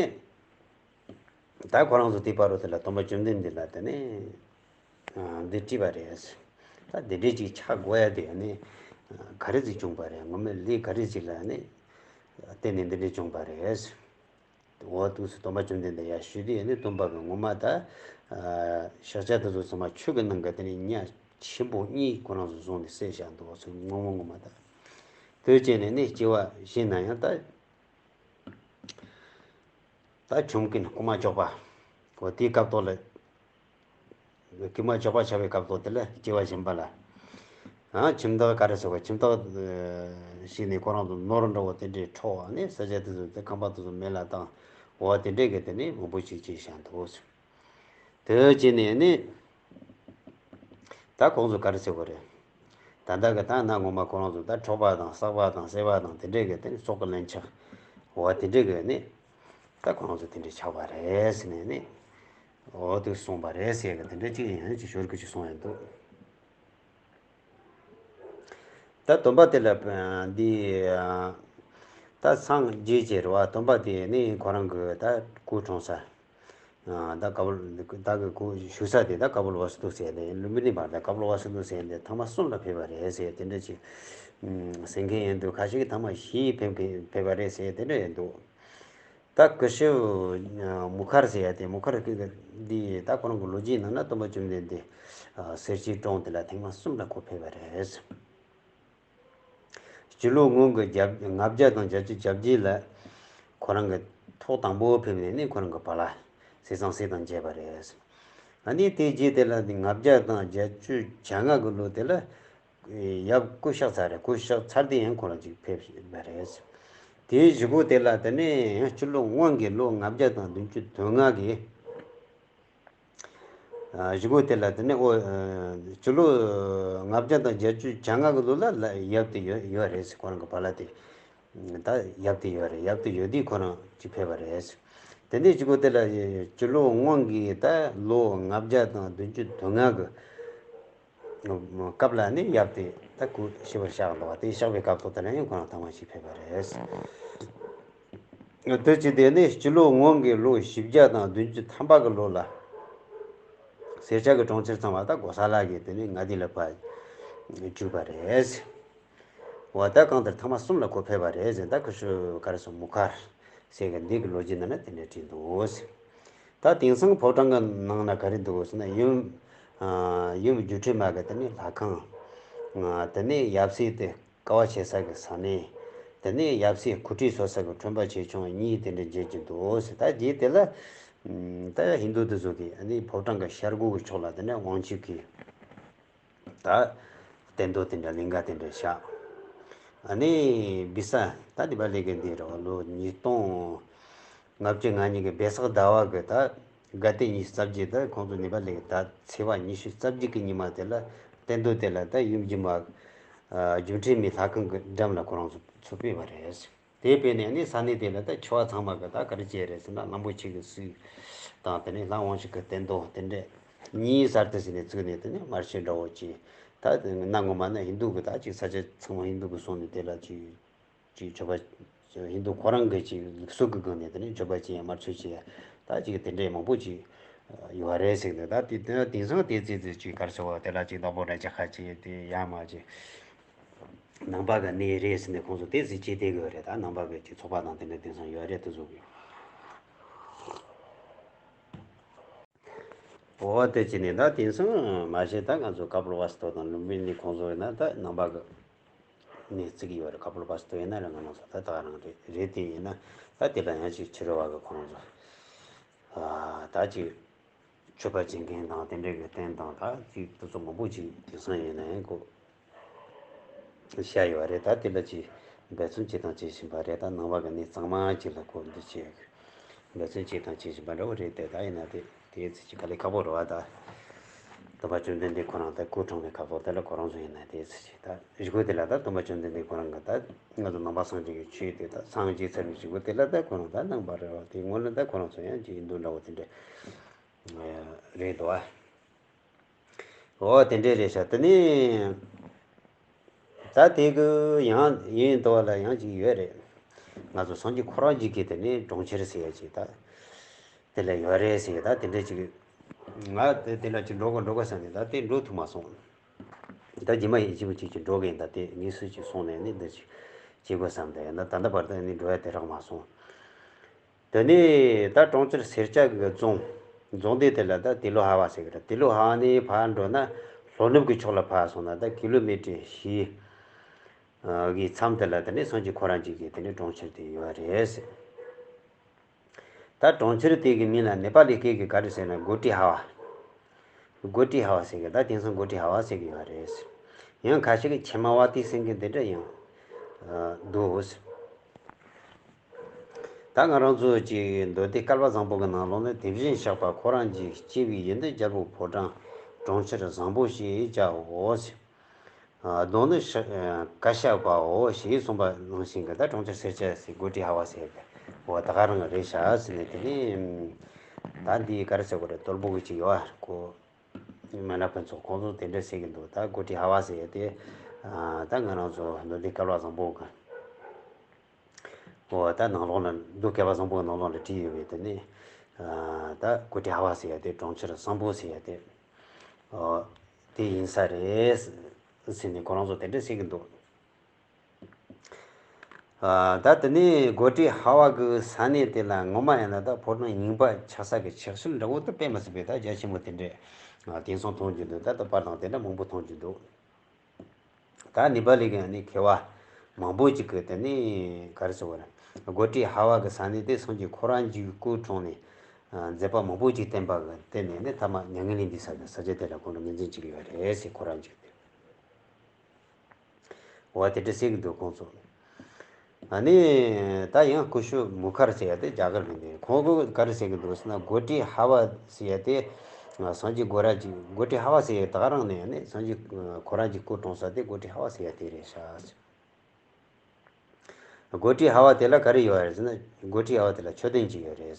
ད་ཁོ་རང་ཚོ་དེ་བར་དུ་དེ་ལ་སྟོན་པ་བཅོམ་ལྡན་འདས་ལ་དེ་ནས་འདི་དྲིས་པ་རེད། ད་འདི་འདྲས་ཅིག་ཆགས་དགོས་ཡ་དེ་ནི་ག་རེ་ཟིག་བྱུང་བ་རེད། ངོ་མ་ལས་ག་རེ་ཟིག་ལ་ནི་བརྟེན་ནས་འདི་འདྲས་བྱུང་བ་རེད། འོ་དུས་སུ་སྟོན་པ་བཅོམ་ལྡན་འདས་ཡར་ཞུས་དུས་ནི་སྟོན་པ་གི་ངོ་མ་ད་ཤཱཀྱ་དེ་ཚོ་ཚང་མ་ཆོས་ཀྱི་ནང་གི་དེ་ནི་གཉའ་ཆེན་པོ་གཉིས་ཁོ་རང་ཚོ་བཟུང་ནས་བསད་བཞག་འདུག་ཚུལ་ངོ་མ་ངོ་མ་ད། དེ་བྱས་ནས་ནི་སྐྱེ་བ་གཞན་ན་ཡང་ད། ད་བྱུང་གིན་རྐུན་མ་ཅོག་པ། འོ་དེའི་སྐབས་ཐོག་ལ། རྐུན་མ་ཅོག་པ་ཆགས་པའི་སྐབས་ཐོག་དེ་ལ་སྐྱེ་བ་གཞན་པ་ལ། ཨ་ཁྱིམ་བདག་ག་རེ་ཟེར་བ། ཁྱིམ་བདག་ཞིག་ནས་ཁོ་རང་ཚོ་ནོར་འདྲ་བོ་དེ་འདྲའི་འཕྲོག་ནས་ས་ཆ་དེ་ཚོ་དེ་ཁང་པ་དེ་ཚོ་མེ་ལ་བཏང་། འོ་དེ་འདྲས་གི་དེ་ནས་མང་པོ་ཞིག་སྐྱེས་བཞག་འདུག་དེ་བྱས་ནས་ནི། ད་ཁོང་ཚོ་ག་རེ་ཟེར་དགོས་རེད། ད་ལྟ་གི་ད་ན་ངོ་མ་ཁོ་རང་ཚོ་ད་འཕྲོག་པ་དང་བསགས་པ་དང་བསད་པ་དང་དེ་འདྲས་གི་དེ་ནི་སྲོག་གི་ལན་ཆགས། འོ་དེ་འདྲས་གི་ནི། ད་ཁོ་རང་ཚོ་དེ་འདྲས་ཆགས་པ་རེད་ཟེར་ནས་ནི། འོ་དེ་གསུངས་པ་རེད་ཟེར་གི་དེ་འདྲས་ཅིག་ཡང་ཅིག་ཞོར་གི་ཅིག་གསུངས་ཡོད་འདུག་ད་སྟོན་པ་དེ་ལ་འདི། ད་སངས་རྒྱས་ཀྱི་རེད་བ། སྟོན་པ་དེ་ནི་ཁོ་རང་གི་ད་སྐུ་འཁྲུངས་ས། ད་ཀ་བུ་ད་གི་སྐུ་བཞུགས་ས་དེ་ད་ཀ་པུ་ལ་ཝ་སི་ཏུ་ཟེར་ནས་ལུམ་བི་ནི་བར་ད་ཀ་པུ་ལ་ཝ་སི་ཏུ་ཟེར་ནས་ཐེངས་མ་གསུམ་ལ་ཕེབས་པ་རེད་ཟེར་དེ་འདྲ་ཅིག་ཟེར་མཁན་ཡིན་འདུག་ཁ་ཤས་ཀྱིས་ཐེངས་མ་བཞི་ཕེབས་མཁན་ཕེབས་པ་རེད་ཟེར་དེ་འདྲ་ཡིན་འདུག་ད་ཀུ་ཤུ་མུ་ཁར་ཟེར་ཡ་དེ་མུ་ཁར་གི་འདི་ད་ཁོ་རང་གི་ལོ་རྒྱུས་ནང་ན་སྟོན་པ་བཅོམ་ལྡན་འདས་སེར་སྐྱའི་གྲོང་དེ་ལ་ཐེངས་མ་གསུམ་ལ་ཁོ་ཕེབས་པ་རེད། སྤྱི་ལོ་སྔོན་གྱི་ལྔ་བརྒྱ་དང་བརྒྱད་ཅུ་གྱ་བརྒྱད་ལ་ཁོ་རང་གི་ཐོག་དང་པོ་ཕེབས་ནས་ནི་ཁོ་རང་གི་བ་ལ་ཟས་གཙང་སྲས་དང་མཇལ་བ་རེད། ཨ་ནི་དེ་རྗེས་དེ་ལ་ནི་ལྔ་བརྒྱ་དང་བརྒྱད་ཅུ་གྱ་ལྔ་གི་ལོ་དེ་ལ་ཡབ་སྐུ་གཤེགས་ཚར་རེད། སྐུ་གཤེགས་ཚར་དེ་ཡང་ཁོ་རང་ཅིག་ཕེབས་པ་རེད། དེའི་གཞུག་གུ་དེ་ལ་དེ་ནས་ཡང་སྤྱི་ལོ་སྔོན་གྱི་ལོ་ལྔ་བརྒྱ་དང་བདུན་ཅུ་དོན་ལྔ་གི་ཨ་གཞུག་གུ་དེ་ལ་དེ་ནས་ཨོ་ཨ་སྤྱི་ལོ་ལྔ་བརྒྱ་དང་བརྒྱད་ཅུ་གྱ་ལྔ་གི་ལོ་ལ་ལ་ཡབ་དེ་ཡོད་ཡོད་རེད་ཟེར། ཁོ་རང་གི་བ་ལ་དེ་ད་ཡབ་དེ་ཡོད་རེད། ཡབ་དེ་ཡོད་དུས་ཁོ་རང་ཅིག་ཕེབས་པ་རེད་ཟེར། དེ་ནས་གཞུག་གུ་དེ་ལ་སྤྱི་ལོ་སྔོན་གྱི་ད་ལོ་ལྔ་བརྒྱ་དང་བདུན་ཅུ་དོན་ལྔ་གི་སྐབས་ལ་ནི་ཡབ་དེ་ད་སྐུ་ཞི་བར་གཤེགས་འདུག་བ། དེ་གཤེགས་པའི་སྐབས་ཐོག་དེ་ལ་ཡང་ཁོ་རང་ཐེངས་མ་ཞིག་ཕེབས་པ་རེད། དེ་ཅི་དེ་ནི་སྤྱི་ལོ་སྔོན་གྱི་ལོ་བཞི་བརྒྱ་དང་བདུན་ཅུ་ཐམ་པ་གི་ལོ་ལ་སེར་སྐྱ་གི་གྲོང་ཁྱེར་ཚང་མ་ད་གོ་ས་ལ་གི་དེ་ནི་ང་དེ་ལ་ཕར་བཅུག་པ་རེད། འོ་ད་གང་ལྟར་ཐེངས་མ་གསུམ་ལ་ཁོ་ཕེབས་པ་རེད་ཟེར། ད་ཁུ་ཤུ་ག་རེ་སོང་མུ་ཁར་ཟེར་གི་འདི་གི་ལོ་རྒྱུས་ནང་ན་དེ་འདྲ་བྲིས་འདུག་ཟེར། ད་དེང་སང་ཕོ་བྲང་གི་ནང་ན་ག་རེ་འདུག་ཟེར་ན་ཡུམ་ཨ་ཡུམ་སྒྱུ་འཕྲུལ་མ་གི་དེ་ནས་ལྷ་ཁང་། ཨ་དེ་ནས་ཡབ་སྲས་དེ་དཀའ་བ་སྤྱད་ས་གི་ས་གནས། དེ་ནས་ཡབ་སྲས་སྐུ་ཁྲུས་གསོལ་ས་གི་ཁྲོན་པ་ཆེ་ཆུང་གཉིས་དེ་འདྲ་མཇལ་གྱི་འདུག་ཟེར། ད་རྗེས་དེ་ལ་ཨ་ད་ཧིན་རྡུ་དེ་ཚོ་གིས་ཨ་ནི་ཕོ་བྲང་གི་ཤར་སྒོ་གི་ཕྱོགས་ལ་དེ་ནས་དབང་ཕྱུག་གི་ད་སྟན་ཐོག་དེ་འདྲ་ལིང་ག་དེ་འདྲ་བཞག་ཨ་ནི་བི་ས་ད་དེ་པ་ལས་ཀ་འདི་རེད་བ། ལོ་ཉིས་སྟོང་ལྔ་བཅུ་ང་གཉིས་ཀྱི་བེ་སག་ཟླ་བ་གི་ད་དགའ་ལྡན་ཉི་ཤུ་རྩ་བརྒྱད། ད་ཁོང་ཚོ་ནེ་པ་ལི་གི་ད་ཚེས་པ་ཉི་ཤུ་རྩ་བརྒྱད་ཀྱི་ཉི་མ་དེ་ལ་སྟན་ཐོག་དེ་ལ་ད་ཡུམ་སྒྱུ་མ་སྒྱུ་འཕྲུལ་མའི་ལྷ་ཁང་གི་འགྲམ་ལ་ཁོ་རང་ཚོ་ཚོགས་ཕེབས་པ་རེད། དེ་བས་ནས་ནི་ས་གནས་དེ་ལ་ད་ཆོ་བ་ཚང་མ་གི་ད་ག་རེ་བྱས་རེད་ཟེར་ན་གླང་པོ་ཆེ་གི་གཟིགས་དང་དེ་ནས་ལྷ་དབང་ཕྱུག་གི་སྟན་ཐོག་དེ་འདྲས་གཉིས་གསར་དུ་ཟིན་ནས་བཙུགས་ནས་དེ་ནས་དམར་མཆོད་འདྲ་བོ་བྱས། ད་གནའ་སྔོན་མ་ན་ཧིན་རྡུ་གི་ད་ཅིག་ས་ཆ་ཚང་མ་ཧིན་རྡུ་གི་སོང་ནས་དེ་ལ་ཅིག་ཅིག་མཆོད་པ་ཧིན་རྡུ་ཁོ་རང་གི་ཅིག་ལུགས་སྲོལ་གི་སྒང་ནས་དེ་ནས་མཆོད་པ་བྱས་ཡ་དམར་མཆོད་བྱས་ཡ་ད་ཅིག་དེ་འདྲས་མང་པོ་ཅིག་ཡོད་རེད་ཟེར་འདུག་ད་དེ་དེ་དེང་སང་དེ་ཙི་ཙི་ཅིག་གར་སོ་བ་དེ་ལ་ཅིག་བདག་པོ་ར་རྒྱ་ཁ་ཅིག་དེ་ཡ་མ་ཅིག་ནང་པ་གི་གནས་རེད་ཟེར་ནས་ཁོང་ཚོ་དེ་ཟིག་བྱེད་བསྡད་དགོས་རེད། ད་ནང་པ་གི་ཅིག་ཚོགས་པ་དང་དེ་འདྲ་དེང་སང་ཡོད་རེད་དེ་ཚོ་གི། འོ་དེ་བྱས་ནས་ད་དེང་སང་མ་གཞི་ད་ང་ཚོ་ཀ་པུལ་ཝ་སྟུ་དང་ལུམ་བི་ནི་ཁོང་ཚོ་ཡིན་ན་ད་ནང་པ་གི་གནས་བརྩི་གི་ཡོད་རེད། ཀ་པུལ་ཝ་སྟུ་ཡིན་ན་རེད། ང་རང་ཚོ་ད་ད་ག་རང་རེད་རེད། དེ་ཡིན་ན་ད་དེ་ལ་ཡང་ཅིག་ཕྱི་རོལ་བ་གི་ཁོང་ཚོ་ཨ་ད་ཅིག་མཆོད་པ་བྱེད་མཁན་དང་དེ་འདྲའི་གི་རྟེན་དང་ད་ཅིག་དེ་ཚོ་མང་པོ་ཅིག་དེང་སང་ཡིན་ན་ཡང་ཁོ་བཤད་ཡོད་རེད། ད་དེ་ལ་ཅིག་འབད་བརྩོན་བྱེད་དང་བྱེད་བཞིན་པ་རེད། ད་ནང་པ་གི་གནས་གཙང་མ་ཅིག་ལ་ཁོ་འདི་བྱེད་འབད་བརྩོན་བྱེད་དང་བྱེད་བཞིན་པ་འདྲ་བོ་རེད་དེ། ད་ཡིན་ན་དེ་དེའི་ཚེ་ཅིག་དཀའ་ལས་ཁག་པོ་རེད་བ། ད་སྟོན་པ་བཅོམ་ལྡན་འདས་ཁོ་རང་ད་སྐུ་གྲོངས་པའི་སྐབས་ཐོག་དེ་ལ་ཁོ་རང་ཚོ་ཡིན་ན་དེའི་ཚེ་ཅིག་ད་གཞུག་གུ་དེ་ལ་ད་སྟོན་པ་བཅོམ་ལྡན་འདས་ཁོ་རང་གི་ད་ང་ཚོ་ནང་པ་སངས་རྒྱས་ཀྱི་ཆོས་དེ་ད་སངས་རྒྱས་ཚར་བའི་གཞུག་གུ་དེ་ལ་ད་ཁོ་རང་ད་ནང་པ་རེད་བ། དེ་སྔོན་ལ་ད་ཁོ་རང་ཚོ་ཡང་ཅིག་ཧིན་རྡུ་འདྲ་བོ་དེ་འདྲ། རེད་དོ། འོ་དེ་འདྲས་རེད་ཤག་དེ་ནས་ད་དེ་གི་ཡང་ཡིན་དོ་ལ་ཡང་ཅིག་ཡོད་རེད། ང་ཚོ་སངས་རྒྱས་ཁོ་རང་ཅིག་གིས་དེ་ནས་གྲོང་ཁྱེར་ཟེར་ཡ་ཅིག་ད་དེ་ལ་ཡོད་རེད་ཟེར་ཡ། ད་དེ་འདྲས་ཅིག་ང་དེ་དེ་ལ་ཅིག་འགྲོ་དགོས་འགྲོ་དགོས་བསམ་ནས་ད་དེ་འགྲོ་ཐུབ་མ་སོང་། ད་རྗེས་མ་ཡིན་གཅིག་མིན་གཅིག་ཅིག་འགྲོ་གི་ཡིན། ད་དེ་ཉིན་སུ་ཅིག་སོང་ནས་ནི་འདི་ཅིག་བྱེད་དགོས་བསམ། ད་ཡིན་ན་ད་ལྟ་བར་དུ་ནི་འགྲོ་ཡ་དེ་རག་མ་སོང་། དེ་ནས་ད་གྲོང་ཁྱེར་སེར་སྐྱ་གི་རྫོང་། རྫོང་སྡེ་དེ་ལ་ད་ཏི་ལོ་ཧ་བ་ཟེར་གི་རེད། ཏི་ལོ་ཧ་བ་ནས་ཕར་འགྲོ་ན་ལྷོ་ནུབ་ཀྱི་ཕྱོགས་ལ་ཕར་སོང་ན་ད་ཀི་ལོ་མི་ཊར་བཞི་གི་མཚམས་དེ་ལ་དེ་ནས་སངས་རྒྱས་ཁོ་རང་གཅིག་གི་དེ་ནས་གྲོང་ཁྱེར་དེ་ཡོད་རེད་ཟེར། ད་གྲོང་ཁྱེར་དེ་གི་མིང་ལ་ནེ་པ་ལི་སྐད་ཀྱི་ག་རེ་ཟེར་ན་གོ་ཏི་ཧ་བ། གོ་ཏི་ཧ་བ་ཟེར་གི། ད་དེང་སང་གོ་ཏི་ཧ་བ་ཟེར་གི་ཡོད་རེད། ཡང་ཁ་ཤས་ཀྱིས་ཁྱི་མ་བ་ཏི་ཟེར་གི་འདི་འདྲ་ཡང་འདུག་ད་ང་རང་ཚོ་གཅིག་མདོ་སྡེ་བསྐལ་པ་བཟང་པོ་གི་ནང་ལོགས་ནས་དེ་བཞིན་གཤེགས་པ་ཁོ་རང་གིས་སྐྱེ་བའི་ཡུལ་འདི་རྒྱལ་པོ་ཕོ་བྲང་གྲོང་ཁྱེར་བཟང་པོ་ཞེས་བྱའོ། གདོང་ནི་ཤ་ཨ་བཀའ་ཤག་པའོ་ཞེས་གསུངས་པ་ནང་བཞིན་གྱི་ད་གྲོང་ཁྱེར་སེར་སྐྱ་ཟེར་གོ་ཏི་ཧ་བ་ཟེར་གི་འོ་ད་ག་རང་རེད་ཤག་ཟེར་ནས། དེ་ནས་ད་འདི་ག་རེ་ཟེར་དགོས་རེད། དོལ་པོ་གི་ཅིག་ཡོད་ཨ་ཁོ་མི་ནག་ཕུན་ཚོགས་ཁོང་ཚོ་དེ་འདྲ་ཟེར་གི་འདུག་ད་གོ་ཏི་ཧ་བ་ཟེར་ཡ་དེ་ཨ་ད་ང་རང་ཚོ་མདོ་སྡེ་བསྐལ་པ་བཟང་པོ་གི་འོ་ད་ནང་ལོགས་ལ་མདོ་བསྐལ་པ་བཟང་པོ་གི་ནང་ལོགས་ལ་བྲིས་ཡོད་པའི་དེ་ནས་ཨ་ད་གོ་ཏི་ཧ་བ་ཟེར་ཡ་དེ་གྲོང་ཁྱེར་བཟང་པོ་ཟེར་ཡ་དེ། ཨོ། དེ་ཡིན་ས་རེད་ཟེར་ནས་ཁོ་རང་ཚོ་དེ་འདྲ་ཟེར་གི་འདུག་ཨ་ད་དེ་ནས་གོ་ཏི་ཧ་བ་གི་ས་གནས་དེ་ལ་ངོ་མ་ཡིན་ན་ད་ཕོ་བྲང་རྙིང་པ་ཆགས་ས་གི་ཆགས་ཤུལ་འདྲ་བོ་དེ་དཔེ་མི་སྲིད་པའི་ད་རྒྱ་ཆེན་པོ་དེ་འདྲས་ཨ་དེང་སང་མཐོང་རྒྱུ་འདུག་ད་ལྟ་བར་དང་དེ་འདྲ་མང་པོ་མཐོང་རྒྱུ་འདུག་ད་ནེ་པ་ལི་གི་ནི་མཁས་པ་མང་པོ་ཅིག་གིས་དེ་ནི་ག་རེ་ཟེར་བ་རེད། གོ་ཏི་ཧ་བ་གི་ས་གནས་དེ་སངས་རྒྱས་ཁོ་རང་གི་སྐུ་འཁྲུངས་ནས་མཛད་པ་མང་པོ་ཅིག་བསྟན་པ་གི་བརྟེན་ནས་ནི་ཐ་མ་མྱ་ངན་ལས་འདས་ས་གི་ས་ཆ་དེ་ལ་ཁོང་ཚོ་ངོས་འཛིན་བྱེད་ཀྱི་ཡོད་རེད་ཟེར། ཁོ་རང་གིས་དེ་འོ་དེ་འདྲ་ཟེར་གི་འདུག་ཁོང་ཚོ། ཨ་ནི་ད་ཡང་སྐུ་ཞབས་མུ་ཁར་ཟེར་ཡ་དེ་རྒྱ་གར་གི་ནས་ཁོང་གིས་ག་རེ་ཟེར་གི་འདུག་ཟེར་ན། གོ་ཏི་ཧ་བ་ཟེར་ཡ་དེ་སངས་རྒྱས་སྒོ་ར་གཅིག་གོ་ཏི་ཧ་བ་ཟེར་ཡ་ད་ག་རང་ནས་ནས་སངས་རྒྱས་ཁོ་རང་གི་སྐུ་གྲོངས་ས་དེ་གོ་ཏི་ཧ་བ་ཟེར་ཡ་དེ་རེད་ཤག་སྒོ་ཁྲི་ཧ་བ་དེ་ལ་ག་རེ་ཡོད་རེད་ཟེར་ན། སྒོ་ཁྲི་ཧ་བ་དེ་ལ་མཆོད་རྟེན་གཅིག་ཡོད་རེད།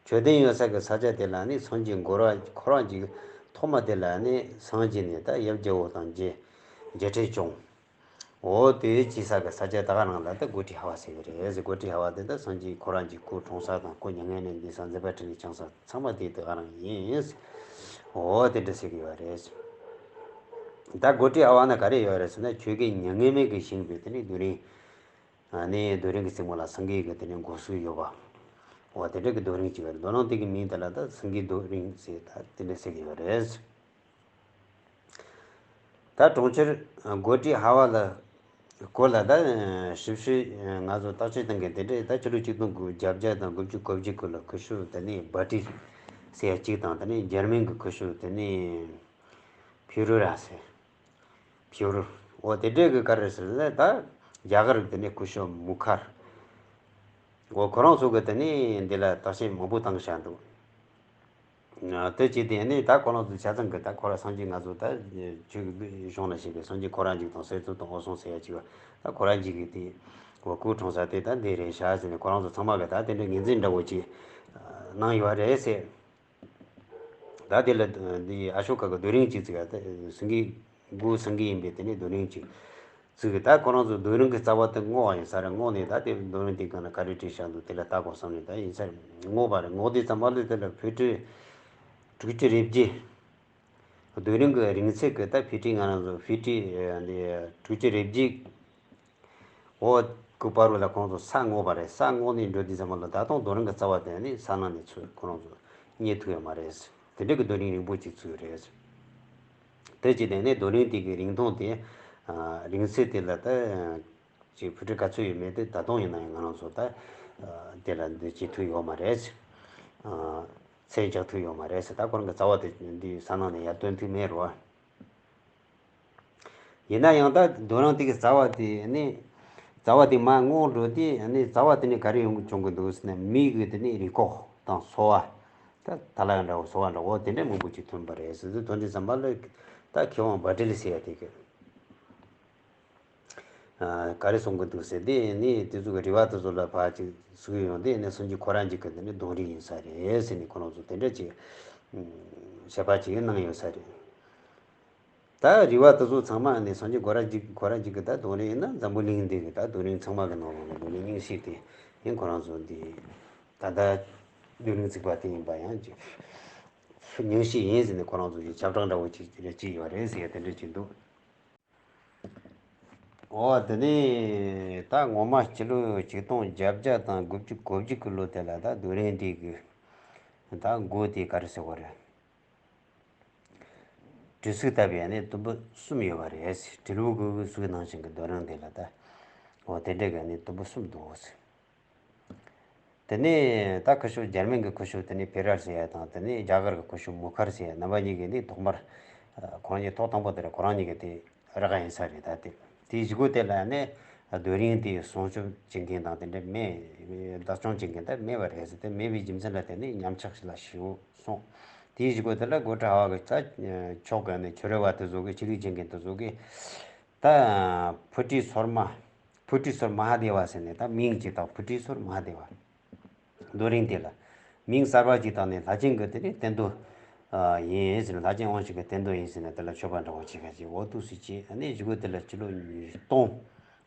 མཆོད་རྟེན་ཡོད་ས་གི་ས་ཆ་དེ་ལ་ནི་སངས་རྒྱས་སྒོ་ར་ཁོ་རང་གཅིག་ཐོག་མ་དེ་ལ་ནི་སངས་རྒྱས་ནས་ད་ཡབ་རྒྱལ་པོ་དང་མཇལ་མཇལ་འཕྲད་བྱུང་། འོ་དེ་བྱས་ས་གི་ས་ཆ་ད་ག་རང་ལ་ད་སྒོ་ཁྲི་ཧ་བ་ཟེར་གི་རེད། སྒོ་ཁྲི་ཧ་བ་དེ་ད་སངས་རྒྱས་ཁོ་རང་གི་སྐུ་གྲོངས་ས་དང་སྐུ་མྱ་ངན་ལས་འདས་ས་མཛད་པ་ཁྲི་ལས་བསྐྱངས་ས་ཚང་མ་དེ་དེ་ག་རང་ཡིན། འོ་དེ་འདྲ་ཟེར་གི་ཡོད་རེད། ད་སྒོ་ཁྲི་ཧ་བ་ན་ག་རེ་ཡོད་རེད་ཟེར་ན། ཆོས་རྒྱལ་མྱ་ངན་མེད་ཀྱིས་བཞེངས་པའི་དེ་ནི་རྡོ་རིང་། ཨ་ནི་རྡོ་རིང་གི་རྩེ་མོ་ལ་སེང་གེ་གི་དེ་ནི་མགོ་གསོས་ཡོད་པ། འོ་དེ་འདྲ་གི་རྡོ་རིང་གཅིག་ཡོད་རེད། རྡོ་རིང་དེ་གི་མིང་དེ་ལ་ད་སེང་གེ་རྡོ་རིང་ཟེར་ད་དེ་འདྲ་ཟེར་གི་ཡོད་རེད། ད་གྲོང་ཁྱེར་སྒོ་ཁྲི་ཧ་བ་ལ་སྐོར་ལ་ད་ཞིབ་ཞིབ་ང་ཚོ་བརྟག་དཔྱད་གཏོང་མཁན་དེ་འདྲས། ད་ཕྱི་ལོ་ཆིག་སྟོང་དགུ་བརྒྱ་བརྒྱད་དང་དགུ་བཅུ་གོ་བརྒྱད་ཀྱི་ལོ་སྐུ་ཞབས་དེ་ནི་བྷ་ཏི་ཟེར་ཡ་གཅིག་དང་། དེ་ནི་འཇར་མན་གྱི་སྐུ་ཞབས་དེ་ནི་ཕིའུ་རུ་ར་ཟེར། ཕིའུ་རུ། འོ་དེ་འདྲས་གི་ག་རེ་ཟེར་ན། ད་རྒྱ་གར་གི་དེ་ནི་སྐུ་ཞབས་མུ་ཁར། འོ་ཁོ་རང་ཚོ་གི་དེ་ནི་འདི་ལ་བརྟག་དཔྱད་མང་པོ་བཏང་བཞག་འདུག་དེ་བྱས་ཏེ་ནི་ད་ཁོ་རང་ཚོ་ཆ་ཚང་གི་ད་ཁོ་ར་སངས་རྒྱས་ང་ཚོ་ད་ཆོས་ཀྱི་གཞུང་ལ་བཤད་པའི་སངས་རྒྱས་ཁོ་རང་གཅིག་དང་གསེར་ཐུབ་དང་འོད་སྲུང་ཟེར་ཡ་གཅིག་པ། ད་ཁོ་རང་གཅིག་གི་དེ་འོ་སྐུ་གྲོངས་ས་དེ་ད་འདི་རེད་ཤག་ཟེར་ནས་ཁོ་རང་ཚོ་ཚང་མ་གི་ད་དེ་འདྲའི་ངོས་འཛིན་འདྲ་བོ་ཅིག་གནང་ཡོད་རེད་ཟེར། ད་དེ་ལ་འདི་ཨ་ཤོ་ཀ་གི་རྡོ་རིང་གཅིག་བརྩིགས་ཡ། ད་སེང་གེ་མགོ་སེང་གེ་ཡིན་པའི་དེ་ནས་རྡོ་རིང་གཅིག་བརྩིགས་ཡ། ད་ཁོ་རང་ཚོ་རྡོ་རིང་གི་རྩ་བ་དེ་སྔོག་པ་ཡིན་ས་རེད། སྔོག་ནས་ད་དེ་རྡོ་རིང་དེ་སྒང་ལ་ག་རེ་བྲིས་བཞག་འདུག་དེ་ལ་ལྟ་དགོས་བསམ་ནས་ད་ཡིན་ས་རེད། སྔོག་པ་རེད། སྔོག་དུས་ཙམ་པ་ལ་དེ་ལ་ཕི་ཊི་དྲུག་ཅུ་རེ་བརྒྱད། རྡོ་རིང་གི་རིང་ཚད་ཀྱི་ད་ཕི་ཊི་ང་རང་ཚོ་ཕི་ཊི་འདི་དྲུག་ཅུ་རེ་བརྒྱད། འོ་གི་བར་བ་ལ་ཁོང་ཚོ་ས་སྔོག་པ་རེད། ས་སྔོག་ནས་འགྲོ་དུས་ཙམ་པ་ལ་ད་དུང་རྡོ་རིང་གི་རྩ་བ་དེ་ནི་ས་ནང་ནས་ཚུར་ཁོ་རང་ཚོ་རྙེད་ཐུབ་ཡོད་མ་རེད། དེ་འདྲ་གི་རྡོ་རིང་རིང་པོ་ཅིག་བརྩིགས་ཡོད་རེད། དེ་བྱས་ནས་ནི་རྡོ་རིང་དེ་གི་རིང་ཐུང་དེ། ཨ་རིང་ཚད་དེ་ལ་ད་ཅིག་ཕུ་ཁྲི་ག་ཚོད་ཡོད་མེད་དེ་ད་དུང་ཡིན་ན་ཡང་ང་རང་ཚོ་ད་ཨ་དེ་ལ་འདི་བྱེད་ཐུབ་ཡོད་མ་རེད། ཨ་ཚད་རྒྱག་ཐུབ་ཡོད་མ་རེད་ཟེར། ད་ཁོ་རང་གི་རྩ་བ་དེ་འདི་ས་ནང་ནས་ཡར་བཏོན་ཐུབ་མེད་རོ། ཡིན་ན་ཡང་ད་རྡོ་རིང་དེ་གི་རྩ་བ་དེ་ནི་རྩ་བ་དེ་མར་སྔོག་འགྲོ་དུས་ནི་རྩ་བ་དེ་ནི་ག་རེ་ཡོང་གི་བྱུང་གི་འདུག་ཟེར་ན། མི་གི་དེ་ནི་རུས་ཁོག་དང་སོལ་བ། ད་ད་ལ་ཡང་འདྲ་བོ་སོལ་བ་འདྲ་བོ་དེ་འདྲ་མང་པོ་ཅིག་ཐོན་པ་རེད་ཟེར་དུས། ཐོན་དུས་ཙམ་པ་ལ་ད་མཁས་དབང་བྷ་ཊ་ལི་ཟེར་ཡ་དེ་གི་ཨ་ག་རེ་གསུང་གི་འདུག་ཟེར། དེ་ནི་དེ་ཚོ་གི་རུས་པ་དེ་ཚོ་ལ་ཕར་ཅིག་ཟུག་ཡོང་དུས་ནི་སངས་རྒྱས་ཁོ་རང་གཅིག་གི་དེ་ནི་རྡོ་རིང་ཡིན་ས་རེད་ཟེར་ནས་ཁོ་རང་ཚོ་དེ་འདྲ་ཅིག་བཤད་པ་ཅིག་གནང་ཡོད་ས་རེད། ད་རུས་པ་དེ་ཚོ་ཚང་མ་ནི་སངས་རྒྱས་ཁོ་རང་གཅིག་ཁོ་རང་གཅིག་གི་ད་རྡོ་རིང་ཡིན་ན། འཛམ་བུ་གླིང་འདི་གི་ད་རྡོ་རིང་ཚང་མ་གི་ནང་ལོགས་ལ་རྡོ་རིང་རྙིང་ཤོས་དེ་ཡིན། ཁོ་རང་ཚོ་འདི་ད་ལྟ་རྡོ་རིང་བརྩིགས་པ་དེ་ཡིན་པ་ཡང་ཅིག་རྙིང་ཤོས་ཡིན་ཟེར་ནས་ཁོ་རང་ཚོ་གི་ཁྱབ་བསྒྲགས་འདྲ་བོ་ཅིག་རེ་ཅིག་ཡོད་རེད་ཟེར་ཡ་དེ་འདྲ་ཅིག་འདུག་འོ་དེ་ནས་ད་ངོ་མ་སྤྱི་ལོ་ཆིག་སྟོང་བརྒྱད་བརྒྱ་དང་དགུ་བཅུ་གོ་བརྒྱད་ཀྱི་ལོ་དེ་ལ་ད་རྡོ་རིང་འདི་གི་ད་མགོ་དེ་ག་རེ་ཟེར་དགོས་རེད། གྲི་གཟུགས་བཏབ་པའི་ནི་དུམ་བུ་གསུམ་ཡོད་པ་རེད། དྲིལ་བུ་གི་གཟུགས་ནང་བཞིན་གྱི་རྡོ་རིང་དེ་ལ་ད་འོ་དེ་འདྲ་གི་ནི་དུམ་བུ་གསུམ་འདུག་དེ་ནས་ད་སྐུ་ཞབས་འཇར་མན་གྱི་སྐུ་ཞབས་དེ་ནས་ཕེ་རར་ཟེར་ཡ་དང་། དེ་ནས་རྒྱ་གར་གྱི་སྐུ་ཞབས་མུ་ཁར་ཟེར་ཡ། རྣམ་པ་གཉིས་ཀྱིས་ནི་ཐོག་མར་ཁོ་རང་གཉིས་ཐོག་དང་པོ་དེར་ཁོ་རང་གཉིས་ཀྱིས་དེ་རག་ཡིན་ས་རེད། ད་དེ་དེའི་གཞུག་གུ་དེ་ལ་ནི་རྡོ་རིང་དེ་སྲུང་སྐྱོབ་བྱེད་མཁན་དང་དེ་འདྲ་མེད། བདག་སྐྱོང་བྱེད་མཁན་ད་མེད་པ་རེད་ཟེར། དེ་མེད་པའི་རྒྱུ་མཚན་ལ་བརྟེན་ནས་ཉམས་ཆག་ཞིག་ལ་ཞུགས་སོང་། དེའི་གཞུག་གུ་དེ་ལ་སྒོ་ཁྲི་ཧ་བ་གི་ད་ཕྱོགས་གི་ནི་ཆོས་ར་བ་དེ་ཚོ་གི་ཆོས་ལུགས་བྱེད་མཁན་དེ་ཚོ་གི་ད་ཕུ་ཏི་སོར་མ། ཕུ་ཏི་སོར་མ་ཧ་དེ་བ་ཟེར་ནས་ད་མིང་ཅིག་བཏགས། ཕུ་ཏི་སོར་མ་ཧ་དེ་བ། རྡོ་རིང་དེ་ལ་མིང་གསར་པ་ཅིག་བཏགས་ནས་ལྷ་ཆེན་གྱི་དེ་ནི་རྟེན་མདོ་ཡིན་ཟེར་ནས། ལྷ་ཆེན་དབང་ཕྱུག་གི་རྟེན་མདོ་ཡིན་ཟེར་ནས་དེ་ལ་མཆོད་པ་འདྲ་བོ་བྱེད་མཁན་ཅིག་འོ་འདུག་སེ་བྱས། ཨ་ནི་གཞུག་གུ་དེ་ལ་སྤྱི་ལོ་ཉིས་སྟོང་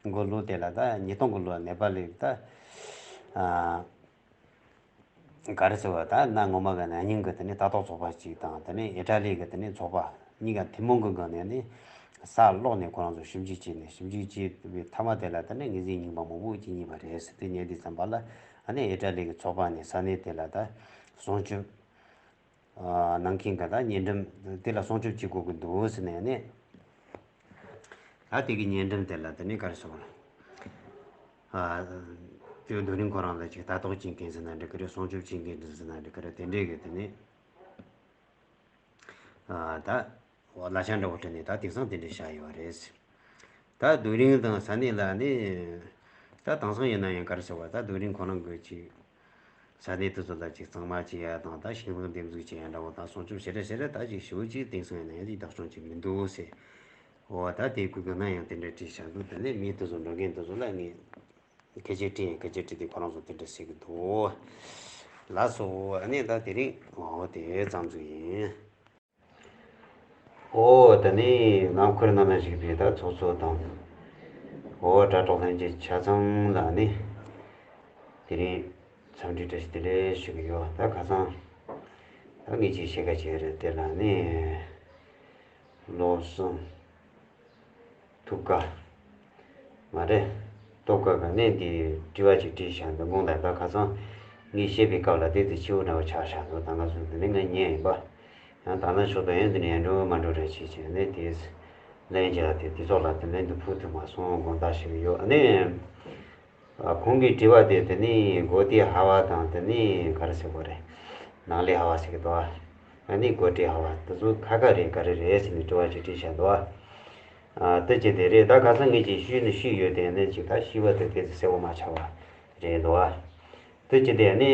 གི་ལོ་དེ་ལ་ད་ཉིས་སྟོང་གི་ལོ་ནེ་པ་ལི་ད་ཨ་ག་རེ་ཟེར་བ། ད་གནའ་སྔོན་མ་གི་ན་ནིང་གི་དེ་ནི་ལྟ་རྟོག་ཚོགས་པ་ཅིག་དང་། དེ་ནི་ཨི་ཊ་ལི་གི་དེ་ནི་ཚོགས་པ་གཉིས་ཀ་ཐུན་མོང་གི་སྒང་ནས་ནི་ས་སློག་ནས་ཁོ་རང་ཚོ་ཞིབ་འཇུག་བྱས་ནས། ཞིབ་འཇུག་བྱས་པའི་མཐའ་མ་དེ་ལ་དེ་ནི་ངོས་འཛིན་རྙིང་པ་མང་པོ་ཅིག་རྙེད་པ་རེད་ཟེར། དེ་རྙེད་དུས་ཙམ་པ་ལ་ཨ་ནི་ཨི་ཊ་ལི་གི་ཚོགས་པ་ནས་ས་གནས་དེ་ལ་ད་སྲུང་སྐྱོབ་ཨ་གནང་མཁན་གྱི་ད་ཉེ་འགྲམ་དེ་ལ་སྲུང་སྐྱོབ་བྱེད་དགོས་ཀྱི་འདུག་ཟེར་ནས་ནི། ད་དེ་གི་ཉེ་འགྲམ་དེ་ལ་དེ་ནས་ག་རེ་ཟེར་དགོས་རེད། ཨ་དེ་རྡོ་རིང་ཁོ་རང་ལ་ཅིག་ལྟ་རྟོག་བྱེད་མཁན་ཟེར་ན་འགྲིག་གི་རེད། སྲུང་སྐྱོབ་བྱེད་མཁན་ཟེར་ན་འགྲིག་གི་རེད། དེ་འདྲས་གི་དེ་ནས་ཨ་ད་ལག་ཆ་འདྲ་བོ་སྤྲད་ནས་ད་དེང་སང་དེ་འདྲས་བཞག་ཡོད་རེད། ད་རྡོ་རིང་དང་ས་གནས་ལ་ནི་ ད་དེང་སང་ཡིན་ན་ཡང་ག་རེ་ཟེར་བ། ད་རྡོ་རིང་ཁོ་རང་གི་ཅིག་ས་གནས་དེ་ཚོ་ལ་ཅིག་གཙང་མ་བྱེད་ཡ་དང་། ད་ཤིང་ལྷུང་འདེབས་འཛུགས་བྱེད་ཡ་འདྲ་བོ་དང་། སྲུང་སྐྱོབ་བྱེད་རེ་བྱེད་རེ་ད་ཅིག་ཞེ་པོ་ཅིག་དེང་སང་ཡིན་ན་ཡང་ཅིག་བདག་སྐྱོང་ཅིག་མི་འདུག་ཟེར། འོ་ད་དེ་གུ་གུ་ན་ཡང་དེ་འདྲ་བྲིས་བཞག་འདུག་དེ་ནས་མི་དེ་ཚོ་འགྲོ་མཁན་དེ་ཚོ་ལ་ངས་སྐད་ཆ་དྲིས་ཡིན། སྐད་ཆ་དྲིས་ཏེ་ཁོ་རང་ཚོ་དེ་འདྲ་ཟེར་གི་འདུག་ལགས་སོ། ཨ་ནི་ད་དེ་རིང་འོ་དེ་ཙམ་ཟིག་ཡིན། ཨོ་ད་ནི་ནང་ཁུལ་ནང་ན་བཞུགས་པའི་ད་ཚོགས་གཙོ་དང་། ཨོ་དྲ་གྲོགས་ལྷན་རྒྱས་ཆ་ཚང་ལ་ནི་དེ་རིང་འཚམས་འདྲི་བཀྲ་ཤིས་བདེ་ལེགས་ཞུ་གི་ཡོད། ད་ཁ་སང་ད་ངས་ཅིག་བཤད་ཁ་བྱས་རེད། དེ་ལ་ནི་བློ་བཟང་ཐུབ་དཀའ་མ་རེད། ཐུབ་དཀའ་ག་ནས་འདི་དྲི་བ་ཅིག་དྲིས་བཞག་འདུག་དགོངས་དག་ད་ཁ་སང་ངས་བཤད་པའི་སྐབས་ལ་དེ་དེ་ཕྱི་བོ་འདྲ་བོ་ཆགས་བཞག་འདུག་ད་ང་ཚོ་འདི་ནས་ང་ཉན་ཡིན་པ། ཡང་ད་ནང་ཕྱོགས་དང་ཡང་འདི་ནས་ཡར་འགྲོ་མར་འགྲོ་རེ་བྱེད་བྱས་ནས་དེ་ལན་རྒྱག་དེ་དེ་ཚོགས་ལ་དེ་ལན་དུ་ཕུལ་ཐུབ་མ་སོང་། དགོངས་དག་ཞུ་གི་ཡོད། ཨ་ནི་ཁོང་གི་དྲི་བ་དེ་དེ་ནི་གོ་ཏི་ཧ་བ་དང་། དེ་ནི་ག་རེ་ཟེར་དགོས་རེད། ནང་ལི་ཧ་བ་ཟེར་གི་འདུག་ཨ་ནི་གོ་ཏི་ཧ་བ་དེ་ཚོ་ཁ་ཁ་རེད་ག་རེ་རེད་ཟེར་ནས་དྲི་བ་ཅིག་དྲིས་བཞག་འདུག་ཨ་དེ་ཅི་དེ་རེད། ད་ཁ་སང་ངས་ཅིག་ཞུས་ནི་ཞུས་ཡོད། དེ་ནི་ཅིག་ད་ཞུས་པ་དེ་དེ་ཚོ་གསལ་པོ་མ་ཆགས་པ་རེད་འདུག་ཨ། དེ་ཅི་དེ་ནི།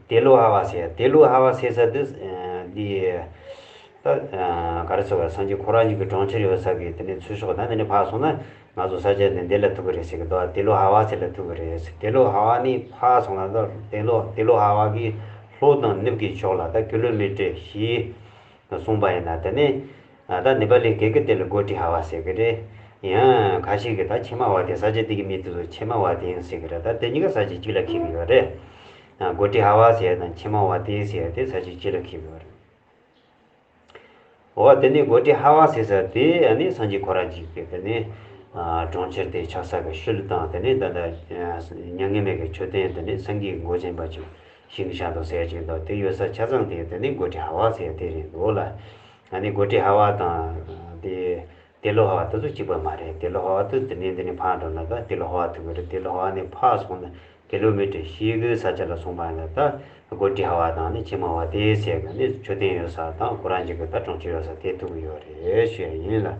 ཏེ་ལོ་ཧ་བ་ཟེར། ཏེ་ལོ་ཧ་བ་ཟེར་ས་དེ་འདི་ད་ག་རེ་ཟེར་བ། སངས་རྒྱས་ཁོ་རང་ཉིད་ཀྱི་གྲོང་ཁྱེར་ཡོད་ས་གི་དེ་ནས་ཚུར་ཕྱོགས་ད་འདི་ནས་ཕར་སོང་ན་ང་ཚོ་ས་ཆ་དེ་འདི་ལ་ཐུག་གི་རེད་ཟེར་གི་འདུག་ཏེ་ལོ་ཧ་བ་ཟེར་ལ་ཐུག་གི་རེད་ཟེར། ཏེ་ལོ་ཧ་བ་ནས་ཕར་སོང་ན་ད་ཏེ་ལོ་ཏེ་ལོ་ཧ་བ་གི་ལྷོ་དང་ནུབ་ཀྱི་ཕྱོགས་ལ་ད་ཀི་ལོ་མི་ཊར་བཞི་སོང་པ་ཡིན་ན། དེ་ནས་ད་ནེ་པ་ལི་སྐད་ཀྱི་དེ་ལ་གོ་ཏི་ཧ་བ་ཟེར་གི་རེད། ཡང་ཁ་ཤས་ཀྱིས་ད་ཆི་མ་བ་དེ། ས་ཆ་དེ་གི་མི་དེ་ཚོ་ཆི་མ་བ་དེ་ཡིན་ཟེར་གི་རེད། ད་དེ་གཉིས་ཀ་ས་ཆ་གཅིག་ལ་འཁེལ་གི་ཡོད་རེད། གོ་ཏི་ཧ་བ་ཟེར་དང་ཆི་མ་བ་དེ་ཟེར་དེ་ས་ཆ་གཅིག་ལ་འཁེལ་གི་ཡོད་རེད། འོ་དེ་ནས་གོ་ཏི་ཧ་བ་ཟེར་ས་དེ་ཨ་ནི་སངས་རྒྱས་ཁོ་རང་གཅིག་གི་དེ་ནས་གྲོང་ཁྱེར་དེ་ཆགས་ས་གི་ཤུལ་དང་། དེ་ནས་ད་ལྟ་མྱ་ངན་མེད་ཀྱི་མཆོད་རྟེན་དེ་ནས་སེང་གེའི་མགོ་ཅན་པ་ཅིག་ཞིང་ཤ་དང་ཟས་ཅིག་དང་དེ་ཡོད་ས་ཆ་ཚང་དེ་དེ་ནི་གོ་ཏི་ཧ་བ་ཟེར་དེ་རེད་འདུག་ལ། ཨ་ནི་གོ་ཏི་ཧ་བ་དང་དེ་ཏེ་ལོ་ཧ་བ་དེ་ཚོ་གཅིག་པ་མ་རེད། ཏེ་ལོ་ཧ་བ་དེ་དེ་ནས་འདི་ནས་ཕར་འགྲོ་ན་ད་ཏེ་ལོ་ཧ་བ་ཐུག་གི་རེད། ཏེ་ལོ་ཧ་བ་ནས་ཕར་སོང་ན་ཀི་ལོ་མི་ཊར་བཞི་གི་ས་ཆ་ལ་སོང་པ་ཡིན་ན་ད་གོ་ཏི་ཧ་བ་དང་ནི་ཆི་མ་བ་དེ་ཟེར་གི་ནི་མཆོད་རྟེན་ཡོད་ས་དང་ཁོ་རང་གཅིག་གི་ད་གྲོང་ཁྱེར་ཡོད་ས་དེ་ཐུག་གི་ཡོད་རེད་ཞུ་ཡ་ཡིན་ལ།